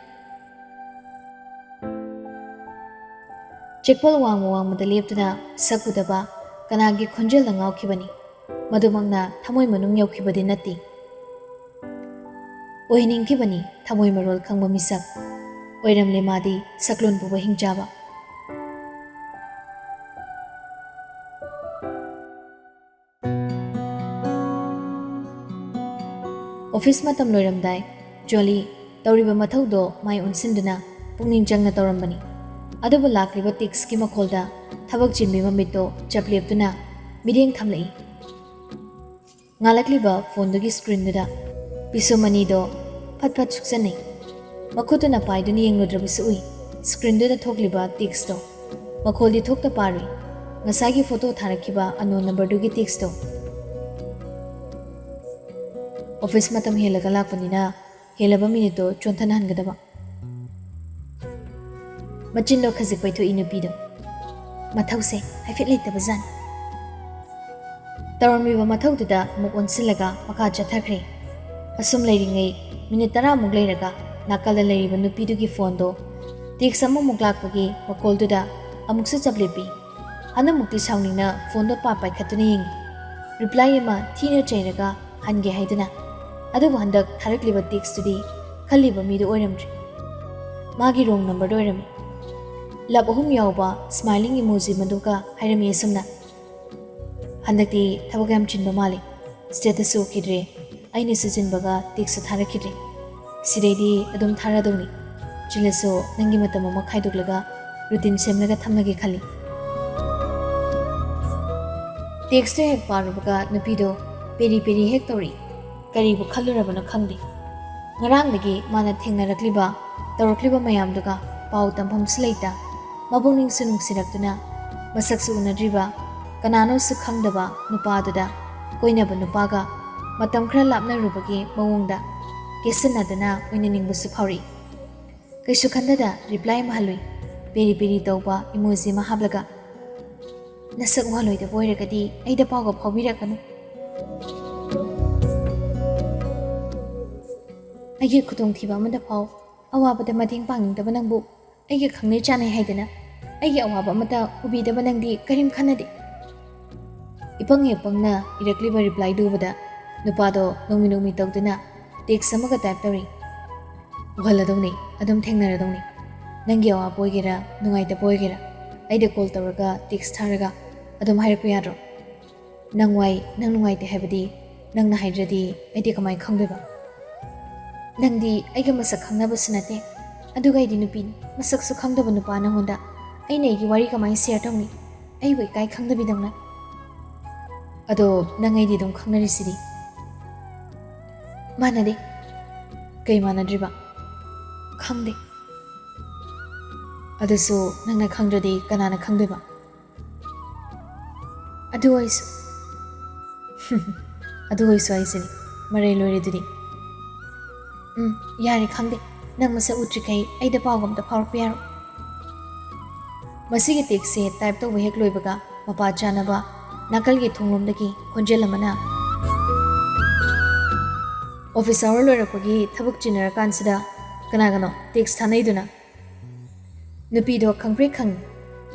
ꯆꯦꯛꯄꯜ ꯋꯥꯡꯃ ꯋꯥꯡꯃꯗ ꯂꯦꯞꯇꯨꯅ ꯁꯛ ꯎꯗꯕ ꯀꯅꯥꯒꯤ ꯈꯣꯟꯖꯦꯜꯗ ꯉꯥꯎꯈꯤꯕꯅꯤ꯫ ꯃꯗꯨꯃꯛꯅ ꯊꯃꯣꯏ ꯃꯅꯨꯡ ꯌꯧꯈꯤꯕꯗꯤ ꯅꯠꯇꯦ꯫ ꯑꯣꯏꯍꯟꯅꯤꯡꯈꯤꯕꯅꯤ ꯊꯃꯣꯏ ꯃꯔꯣꯜ ꯈꯪꯕ ꯃꯤꯁꯛ꯫ ꯑꯣꯏꯔꯝꯂꯦ ꯃꯥꯗꯤ ꯁꯛꯂꯣꯟ ꯄꯨꯕ ꯍꯤꯡꯆꯥꯕ꯫ ꯑꯣꯐꯤꯁ ꯃꯇꯝ ꯂꯣꯏꯔꯝꯗꯥꯏ, ꯖꯣꯂꯤ ꯇꯧꯔꯤꯕ ꯃꯊꯧꯗꯣ ꯃꯥꯏ ꯑꯣꯟꯁꯤꯟꯗꯨꯅ ꯄꯨꯛꯅꯤꯡ ꯆꯪꯅ ꯇꯧꯔꯝꯕꯅꯤ꯫ ꯑꯗꯨꯕꯨ ꯂꯥꯛꯂꯤꯕ ꯇꯦꯛꯁꯀꯤ ꯃꯈꯣꯜꯗ ꯊꯕꯛ ꯆꯤꯟꯕꯤ ꯃꯃꯤꯠꯇꯣ ꯆꯞ ꯂꯦꯞꯇꯨꯅ ꯃꯤꯠꯌꯦꯡ ꯊꯝꯂꯛꯏ꯫ ꯉꯥꯜꯂꯛꯂꯤꯕ ꯐꯣꯟꯗꯨꯒꯤ ꯁ꯭ꯀ꯭ꯔꯤꯟꯗꯨꯗ ꯄꯤꯁꯨꯝ ꯑꯅꯤꯗꯣ ꯐꯠ ꯐꯠ ꯁꯨꯛꯆꯟꯅꯩ꯫ ꯃꯈꯨꯠꯇꯨꯅ ꯄꯥꯏꯗꯨꯅ ꯌꯦꯡꯂꯨꯗ꯭ꯔꯕꯁꯨ ꯎꯏ, ꯁ꯭ꯀ꯭ꯔꯤꯟꯗꯨꯗ ꯊꯣꯛꯂꯤꯕ ꯇꯦꯛꯁꯇꯣ꯫ ꯃꯈꯣꯜꯗꯤ ꯊꯣꯛꯇ ꯄꯥꯔꯨꯏ, ꯉꯁꯥꯏꯒꯤ ꯐꯣꯇꯣ ꯊꯥꯔꯛꯈꯤꯕ ꯑꯟꯅꯣꯟ ꯅꯝꯕꯔꯗꯨꯒꯤ ꯇꯦꯛꯁꯇꯣ꯫ ꯑꯣꯐꯤꯁ ꯃꯇꯝ ꯍꯦꯜꯂꯒ ꯂꯥꯛꯄꯅꯤꯅ ꯍꯦꯜꯂꯕ ꯃꯤꯅꯤꯠꯇꯣ ꯆꯣꯟꯊꯅꯍꯟꯒꯗꯕ꯫ ꯃꯆꯤꯟꯗꯣ ꯈꯖꯤꯛ ꯄꯩꯊꯣꯛꯏ ꯅꯨꯄꯤꯗꯣ꯫ ꯃꯊꯧꯁꯦ ꯍꯥꯏꯐꯦꯠ ꯂꯩꯇꯕꯖꯥꯠꯅꯤ꯫ ꯇꯧꯔꯝꯂꯤꯕ ꯃꯊꯧꯗꯨꯗ ꯑꯃꯨꯛ ꯑꯣꯟꯁꯤꯜꯂꯒ ꯃꯈꯥ ꯆꯠꯊꯈ꯭ꯔꯦ꯫ ꯑꯁꯨꯝ ꯂꯩꯔꯤꯉꯩ ꯃꯤꯅꯤꯠ ꯇꯔꯥꯃꯨꯛ ꯂꯩꯔꯒ ꯅꯥꯀꯜꯗ ꯂꯩꯔꯤꯕ ꯅꯨꯄꯤꯗꯨꯒꯤ ꯐꯣꯟꯗꯣ ꯇꯦꯛꯁ ꯑꯃꯃꯨꯛ ꯂꯥꯛꯄꯒꯤ ꯃꯈꯣꯜꯗꯨꯗ ꯑꯃꯨꯛꯁꯨ ꯆꯞ ꯂꯦꯞꯄꯤ꯫ ꯍꯟꯗꯛꯃꯨꯛꯇꯤ ꯁꯥꯎꯅꯤꯡꯅ ꯐꯣꯟꯗꯣ ꯄꯥ ꯄꯥꯏꯈꯠꯇꯨꯅ ꯌꯦꯡꯉꯤ꯫ ꯔꯤꯄ꯭ꯂꯥꯏ ꯑꯃ ꯊꯤꯅ ꯆꯩꯔꯒ ꯍꯟꯒꯦ ꯍꯥꯏꯗꯨꯅ꯫ ꯑꯗꯨꯕꯨ ꯍꯟꯗꯛ ꯊꯥꯔꯛꯂꯤꯕ ꯇꯦꯛꯁꯇꯨꯗꯤ ꯈꯜꯂꯤꯕ ꯃꯤꯗꯨ ꯑꯣꯏꯔꯝꯗ꯭ꯔꯦ꯫ ꯃꯥꯒꯤ ꯔꯣꯡ ꯅꯝꯕꯔꯗꯨ ꯑꯣꯏꯔꯝꯃꯤ꯫ ꯂꯞ ꯑꯍꯨꯝ ꯌꯥꯎꯕ ꯁ꯭ꯃꯥꯏꯂꯤꯡ ꯏꯃꯣꯖꯤ ꯃꯗꯨꯒ ꯍꯥꯏꯔꯝꯃꯤ ꯑꯁꯨꯝꯅ, "ꯍꯟꯗꯛꯇꯤ ꯊꯕꯛ ꯌꯥꯝ ꯆꯤꯟꯕ ꯃꯥꯜꯂꯤ꯫ ꯁ꯭ꯇꯦꯇꯁꯁꯨ ꯎꯈꯤꯗ꯭ꯔꯦ, ꯑꯩꯅꯁꯨ ꯆꯤꯟꯕꯒ ꯇꯦꯛꯁꯁꯨ ꯊꯥꯔꯛꯈꯤꯗ꯭ꯔꯦ꯫ ꯁꯤꯗꯩꯗꯤ ꯑꯗꯨꯝ ꯊꯥꯔꯗꯧꯅꯤ꯫ ꯆꯤꯜꯂꯁꯨ ꯅꯪꯒꯤ ꯃꯇꯝ ꯑꯃ ꯈꯥꯏꯗꯣꯛꯂꯒ ꯔꯨꯇꯤꯟ ꯁꯦꯝꯂꯒ ꯊꯝꯂꯒꯦ ꯈꯜꯂꯤ꯫" ꯇꯦꯛꯁꯇꯨ ꯍꯦꯛ ꯄꯥꯔꯨꯕꯒ ꯅꯨꯄꯤꯗꯣ ꯄꯦꯔꯤ ꯄꯦꯔꯤ ꯍꯦꯛ ꯇꯧꯔꯛꯏ꯫ ꯀꯔꯤꯕꯨ ꯈꯜꯂꯨꯔꯕꯅꯣ ꯈꯪꯗꯦ꯫ ꯉꯔꯥꯡꯗꯒꯤ ꯃꯥꯅ ꯊꯦꯡꯅꯔꯛꯂꯤꯕ, ꯇꯧꯔꯛꯂꯤꯕ ꯃꯌꯥꯝꯗꯨꯒ ꯄꯥꯎ ꯇꯝꯐꯝꯁꯨ ꯂꯩꯇ, ꯃꯄꯨꯛꯅꯤꯡꯁꯨ ꯅꯨꯡꯁꯤꯔꯛꯇꯨꯅ, ꯃꯁꯛꯁꯨ ꯎꯅꯗ꯭ꯔꯤꯕ, ꯀꯅꯥꯅꯣꯁꯨ ꯈꯪꯗꯕ ꯅꯨꯄꯥꯗꯨꯗ ꯀꯣꯏꯅꯕ ꯅꯨꯄꯥꯒ ꯃꯇꯝ ꯈꯔ ꯂꯥꯞꯅꯔꯨꯕꯒꯤ ꯃꯑꯣꯡꯗ ꯀꯦꯁꯤꯟꯅꯗꯅ ꯑꯣꯏꯅꯅꯤꯡꯕꯁꯨ ꯐꯥꯎꯔꯛꯏ꯫ ꯀꯩꯁꯨ ꯈꯟꯗꯗ ꯔꯤꯄ꯭ꯂꯥꯏ ꯑꯃ ꯍꯜꯂꯨꯏ, ꯄꯦꯔꯤ ꯄꯦꯔꯤ ꯇꯧꯕ ꯏꯃꯣꯖꯤ ꯑꯃ ꯍꯥꯞꯂꯒ꯫ "ꯅꯁꯛ ꯋꯥꯂꯣꯏꯗꯕ ꯑꯣꯏꯔꯒꯗꯤ ꯑꯩꯗ ꯄꯥꯎꯒ ꯐꯥꯎꯕꯤꯔꯛꯀꯅꯨ꯫ ꯑꯩꯒꯤ ꯈꯨꯗꯣꯡꯊꯤꯕ ꯑꯃꯗ ꯐꯥꯎ ꯑꯋꯥꯕꯗ ꯃꯇꯦꯡ ꯄꯥꯡꯅꯤꯡꯗꯕ ꯅꯪꯕꯨ ꯑꯩꯒ ꯈꯪꯅꯩ ꯆꯥꯟꯅꯩ ꯍꯥꯏꯗꯅ ꯑꯩꯒꯤ ꯑꯋꯥꯕ ꯑꯃꯠꯇ ꯎꯕꯤꯗꯕ ꯅꯪꯗꯤ ꯀꯔꯤꯝ ꯈꯟꯅꯗꯦ꯫" ꯄꯪꯉꯦ ꯄꯪꯅ ꯏꯔꯛꯂꯤꯕ ꯔꯤꯄ꯭ꯂꯥꯏꯗꯨ ꯎꯕꯗ ꯅꯨꯄꯥꯗꯣ ꯅꯣꯡꯃꯤ ꯅꯣꯡꯃꯤ ꯇꯧꯗꯨꯅ ꯇꯦꯛꯁ ꯑꯃꯒ ꯇꯥꯏꯞ ꯇꯧꯔꯤ꯫ "ꯎꯍꯜꯂꯗꯧꯅꯤ, ꯑꯗꯨꯝ ꯊꯦꯡꯅꯔꯗꯧꯅꯤ꯫ ꯅꯪꯒꯤ ꯑꯋꯥꯕ ꯑꯣꯏꯒꯦꯔꯥ, ꯅꯨꯡꯉꯥꯏꯇꯕ ꯑꯣꯏꯒꯦꯔꯥ, ꯑꯩꯗ ꯀꯣꯜ ꯇꯧꯔꯒ, ꯇꯦꯛꯁ ꯊꯥꯔꯒ ꯑꯗꯨꯝ ꯍꯥꯏꯔꯛꯄ ꯌꯥꯗ꯭ꯔꯣ? ꯅꯪ ꯋꯥꯏ, ꯅꯪ ꯅꯨꯡꯉꯥꯏꯇꯦ ꯍꯥꯏꯕꯗꯤ ꯅꯪꯅ ꯍꯥꯏꯗ꯭ꯔꯗꯤ ꯑꯩꯗꯤ ꯀꯃꯥꯏꯅ ꯈꯪꯗꯣꯏꯕ? ꯅꯪꯗꯤ ꯑꯩꯒ ꯃꯁꯛ ꯈꯪꯅꯕꯁꯨ ꯅꯠꯇꯦ, ꯑꯗꯨꯒ ꯑꯩꯗꯤ ꯅꯨꯄꯤꯅꯤ꯫ ꯃꯁꯛꯁꯨ ꯈꯪꯗꯕ ꯅꯨꯄꯥ ꯅꯪꯉꯣꯟꯗ ꯑꯩꯅ ꯑꯩꯒꯤ ꯋꯥꯔꯤ ꯀꯃꯥꯏꯅ ꯁꯤꯌꯔ ꯇꯧꯅꯤ? ꯑꯩꯕꯨ ꯏꯀꯥꯏ ꯈꯪꯗꯕꯤꯗꯧꯅ꯫ ꯑꯗꯣ ꯅꯪ ꯑꯩꯗꯤ ꯑꯗꯨꯝ ꯈꯪꯅꯔꯤꯁꯤꯗꯤ?" "ꯃꯥꯟꯅꯗꯦ꯫" "ꯀꯩ ꯃꯥꯟꯅꯗ꯭ꯔꯤꯕ?" "ꯈꯪꯗꯦ꯫" "ꯑꯗꯨꯁꯨ ꯅꯪꯅ ꯈꯪꯗ꯭ꯔꯗꯤ ꯀꯅꯥꯅ ꯈꯪꯗꯣꯏꯕ?" "ꯑꯗꯨ ꯑꯣꯏꯁꯨ꯫" "ꯑꯗꯨ ꯑꯣꯏꯁꯨ ꯍꯥꯏꯁꯤꯅꯤ, ꯃꯔꯩ ꯂꯣꯏꯔꯦ ꯑꯗꯨꯗꯤ꯫" "ꯎꯝ, ꯌꯥꯔꯦ, ꯈꯪꯗꯦ꯫ ꯅꯪ ꯃꯁꯛ ꯎꯗ꯭ꯔꯤꯈꯩ ꯑꯩꯗ ꯄꯥꯎꯒ ꯑꯝꯇ ꯐꯥꯎꯔꯛꯄ ꯌꯥꯔꯣꯏ꯫" ꯃꯁꯤꯒꯤ ꯇꯦꯛꯁꯁꯦ ꯇꯥꯏꯞ ꯇꯧꯕ ꯍꯦꯛ ꯂꯣꯏꯕꯒ ꯃꯄꯥ ꯆꯥꯅꯕ ꯅꯥꯀꯜꯒꯤ ꯊꯣꯡꯂꯣꯝꯗꯒꯤ ꯈꯣꯟꯖꯦꯜ ꯑꯃꯅ, "ꯑꯣꯐꯤꯁ ꯑꯋꯥꯔ ꯂꯣꯏꯔꯛꯄꯒꯤ ꯊꯕꯛ ꯆꯤꯟꯅꯔꯀꯥꯟꯁꯤꯗ ꯀꯅꯥꯒꯅꯣ ꯇꯦꯛꯁ ꯊꯥꯅꯩꯗꯨꯅ?" ꯅꯨꯄꯤꯗꯣ ꯈꯪꯄ꯭ꯔꯦꯛ ꯈꯪꯉꯤ꯫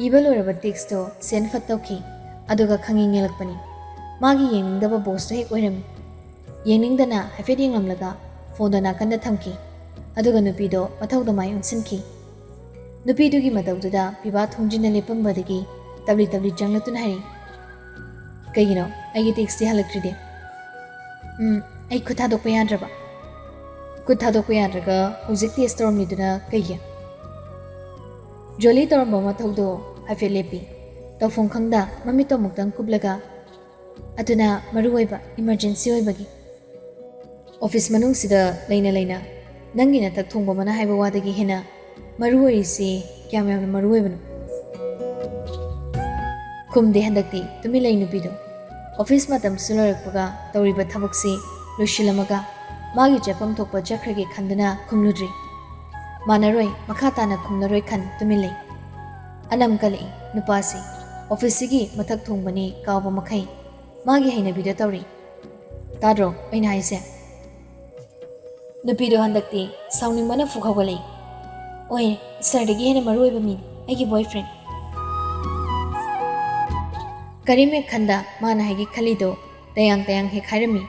ꯏꯕ ꯂꯣꯏꯔꯕ ꯇꯦꯛꯁꯇꯣ ꯁꯦꯟ ꯐꯠ ꯇꯧꯈꯤ, ꯑꯗꯨꯒ ꯈꯪꯌꯦꯡ ꯌꯦꯡꯂꯛꯄꯅꯤ꯫ ꯃꯥꯒꯤ ꯌꯦꯡꯅꯤꯡꯗꯕ ꯕꯣꯁꯇꯣ ꯍꯦꯛ ꯑꯣꯏꯔꯝꯃꯤ꯫ ꯌꯦꯡꯅꯤꯡꯗꯅ ꯍꯥꯏꯐꯦꯠ ꯌꯦꯡꯂꯝꯂꯒ ꯐꯣꯟꯗꯣ ꯅꯥꯀꯟꯗ ꯊꯝꯈꯤ, ꯑꯗꯨꯒ ꯅꯨꯄꯤꯗꯣ ꯃꯊꯧꯗ ꯃꯥꯏ ꯑꯣꯟꯁꯤꯟꯈꯤ꯫ ꯅꯨꯄꯤꯗꯨꯒꯤ ꯃꯇꯧꯗꯨꯗ ꯄꯤꯕꯥ ꯊꯣꯡꯖꯤꯟꯅ ꯂꯦꯞꯄꯝꯕꯗꯒꯤ ꯇꯞꯂꯤ ꯇꯞꯂꯤ ꯆꯪꯂꯛꯇꯨꯅ ꯍꯥꯏꯔꯛꯏ, "ꯀꯩꯒꯤꯅꯣ ꯑꯩꯒꯤ ꯇꯦꯛꯁꯇꯤ ꯍꯜꯂꯛꯇ꯭ꯔꯤꯗꯤ?" "ꯎꯝ, ꯑꯩ ꯈꯨꯠ ꯊꯥꯗꯣꯛꯄ ꯌꯥꯗ꯭ꯔꯕ꯫" "ꯈꯨꯠ ꯊꯥꯗꯣꯛꯄ ꯌꯥꯗ꯭ꯔꯒ ꯍꯧꯖꯤꯛ ꯇꯦꯛꯁ ꯇꯧꯔꯝꯂꯤꯗꯨꯅ ꯀꯩꯒꯤ?" ꯖꯣꯂꯤ ꯇꯧꯔꯝꯕ ꯃꯊꯧꯗꯣ ꯍꯥꯏꯐꯦꯠ ꯂꯦꯞꯄꯤ꯫ ꯇꯧꯐꯝ ꯈꯪꯗ ꯃꯃꯤꯠꯇꯣ ꯑꯃꯨꯛꯇꯪ ꯀꯨꯞꯂꯒ, "ꯑꯗꯨꯅ ꯃꯔꯨ ꯑꯣꯏꯕ, ꯏꯃꯔꯖꯦꯟꯁꯤ ꯑꯣꯏꯕꯒꯤ꯫" ꯑꯣꯐꯤꯁ ꯃꯅꯨꯡꯁꯤꯗ ꯂꯩꯅ ꯂꯩꯅ ꯅꯪꯒꯤ ꯅꯊꯛ ꯊꯣꯡꯕ ꯑꯃꯅ ꯍꯥꯏꯕ ꯋꯥꯗꯒꯤ ꯍꯦꯟꯅ ꯃꯔꯨ ꯑꯣꯏꯔꯤꯁꯤ ꯀꯌꯥꯝ ꯌꯥꯝꯅ ꯃꯔꯨ ꯑꯣꯏꯕꯅꯣ? ꯈꯨꯝꯗꯦ ꯍꯟꯗꯛꯇꯤ ꯇꯨꯃꯤꯟ ꯂꯩ ꯅꯨꯄꯤꯗꯣ꯫ ꯑꯣꯐꯤꯁ ꯃꯇꯝꯁꯨ ꯂꯣꯏꯔꯛꯄꯒ ꯇꯧꯔꯤꯕ ꯊꯕꯛꯁꯤ ꯂꯣꯏꯁꯤꯜꯂꯝꯃꯒ ꯃꯥꯒꯤ ꯆꯠꯐꯝ ꯊꯣꯛꯄ ꯆꯠꯈ꯭ꯔꯒꯦ ꯈꯟꯗꯨꯅ ꯈꯨꯝꯂꯨꯗ꯭ꯔꯤ꯫ ꯃꯥꯟꯅꯔꯣꯏ, ꯃꯈꯥ ꯇꯥꯅ ꯈꯨꯝꯂꯔꯣꯏ ꯈꯟ ꯇꯨꯃꯤꯟ ꯂꯩ꯫ ꯑꯅꯝ ꯀꯜꯂꯛꯏ ꯅꯨꯄꯥꯁꯤ꯫ ꯑꯣꯐꯤꯁꯁꯤꯒꯤ ꯃꯊꯛ ꯊꯣꯡꯕꯅꯤ ꯀꯥꯎꯕ ꯃꯈꯩ ꯃꯥꯒꯤ ꯍꯩꯅꯕꯤꯗꯣ ꯇꯧꯔꯤ꯫ ꯇꯥꯗ꯭ꯔꯣ ꯑꯩꯅ ꯍꯥꯏꯁꯦ? ꯅꯨꯄꯤꯗꯣ ꯍꯟꯗꯛꯇꯤ ꯁꯥꯎꯅꯤꯡꯕꯅ ꯐꯨꯛ ꯍꯧꯒꯠꯂꯛꯏ꯫ "ꯑꯣꯏ, ꯁꯥꯔꯗꯒꯤ ꯍꯦꯟꯅ ꯃꯔꯨ ꯑꯣꯏꯕ ꯃꯤꯅꯤ ꯑꯩꯒꯤ ꯕꯣꯏꯐ꯭ꯔꯦꯟ꯫" ꯀꯔꯤꯝ ꯍꯦꯛ ꯈꯟꯗ ꯃꯥꯅ ꯍꯥꯏꯒꯦ ꯈꯜꯂꯤꯗꯣ ꯇꯌꯥꯡ ꯇꯌꯥꯡ ꯍꯦꯛ ꯍꯥꯏꯔꯝꯃꯤ꯫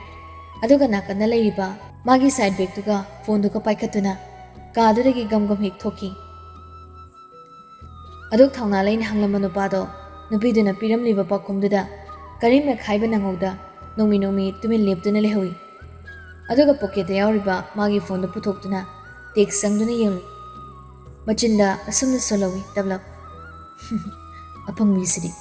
ꯑꯗꯨꯒ ꯅꯥꯀꯟꯗ ꯂꯩꯔꯤꯕ ꯃꯥꯒꯤ ꯁꯥꯏꯠ ꯕꯦꯒꯇꯨꯒ ꯐꯣꯟꯗꯨꯒ ꯄꯥꯏꯈꯠꯇꯨꯅ ꯀꯥꯗꯨꯗꯒꯤ ꯒꯝ ꯒꯝ ꯍꯦꯛ ꯊꯣꯛꯈꯤ꯫ ꯑꯗꯨꯛ ꯊꯧꯅꯥ ꯂꯩꯅ ꯍꯪꯂꯝꯕ ꯅꯨꯄꯥꯗꯣ ꯅꯨꯄꯤꯗꯨꯅ ꯄꯤꯔꯝꯂꯤꯕ ꯄꯥꯎꯈꯨꯝꯗꯨꯗ ꯀꯔꯤꯝ ꯍꯦꯛ ꯍꯥꯏꯕ ꯅꯪꯍꯧꯗ ꯅꯣꯡꯃꯤ ꯅꯣꯡꯃꯤ ꯇꯨꯃꯤꯟ ꯂꯦꯞꯇꯨꯅ ꯂꯩꯍꯧꯏ꯫ ꯑꯗꯨꯒ ꯄꯣꯀꯦꯠꯇ ꯌꯥꯎꯔꯤꯕ ꯃꯥꯒꯤ ꯐꯣꯟꯗꯨ ꯄꯨꯊꯣꯛꯇꯨꯅ ꯇꯦꯛꯁ ꯆꯪꯗꯨꯅ ꯌꯦꯡꯂꯨꯏ꯫ ꯃꯆꯤꯟꯗ ꯑꯁꯨꯝꯅ ꯁꯣꯜꯍꯧꯏ ꯇꯞꯂꯞ, "ꯑꯄꯪꯕꯤꯁꯤꯗꯤ"꯫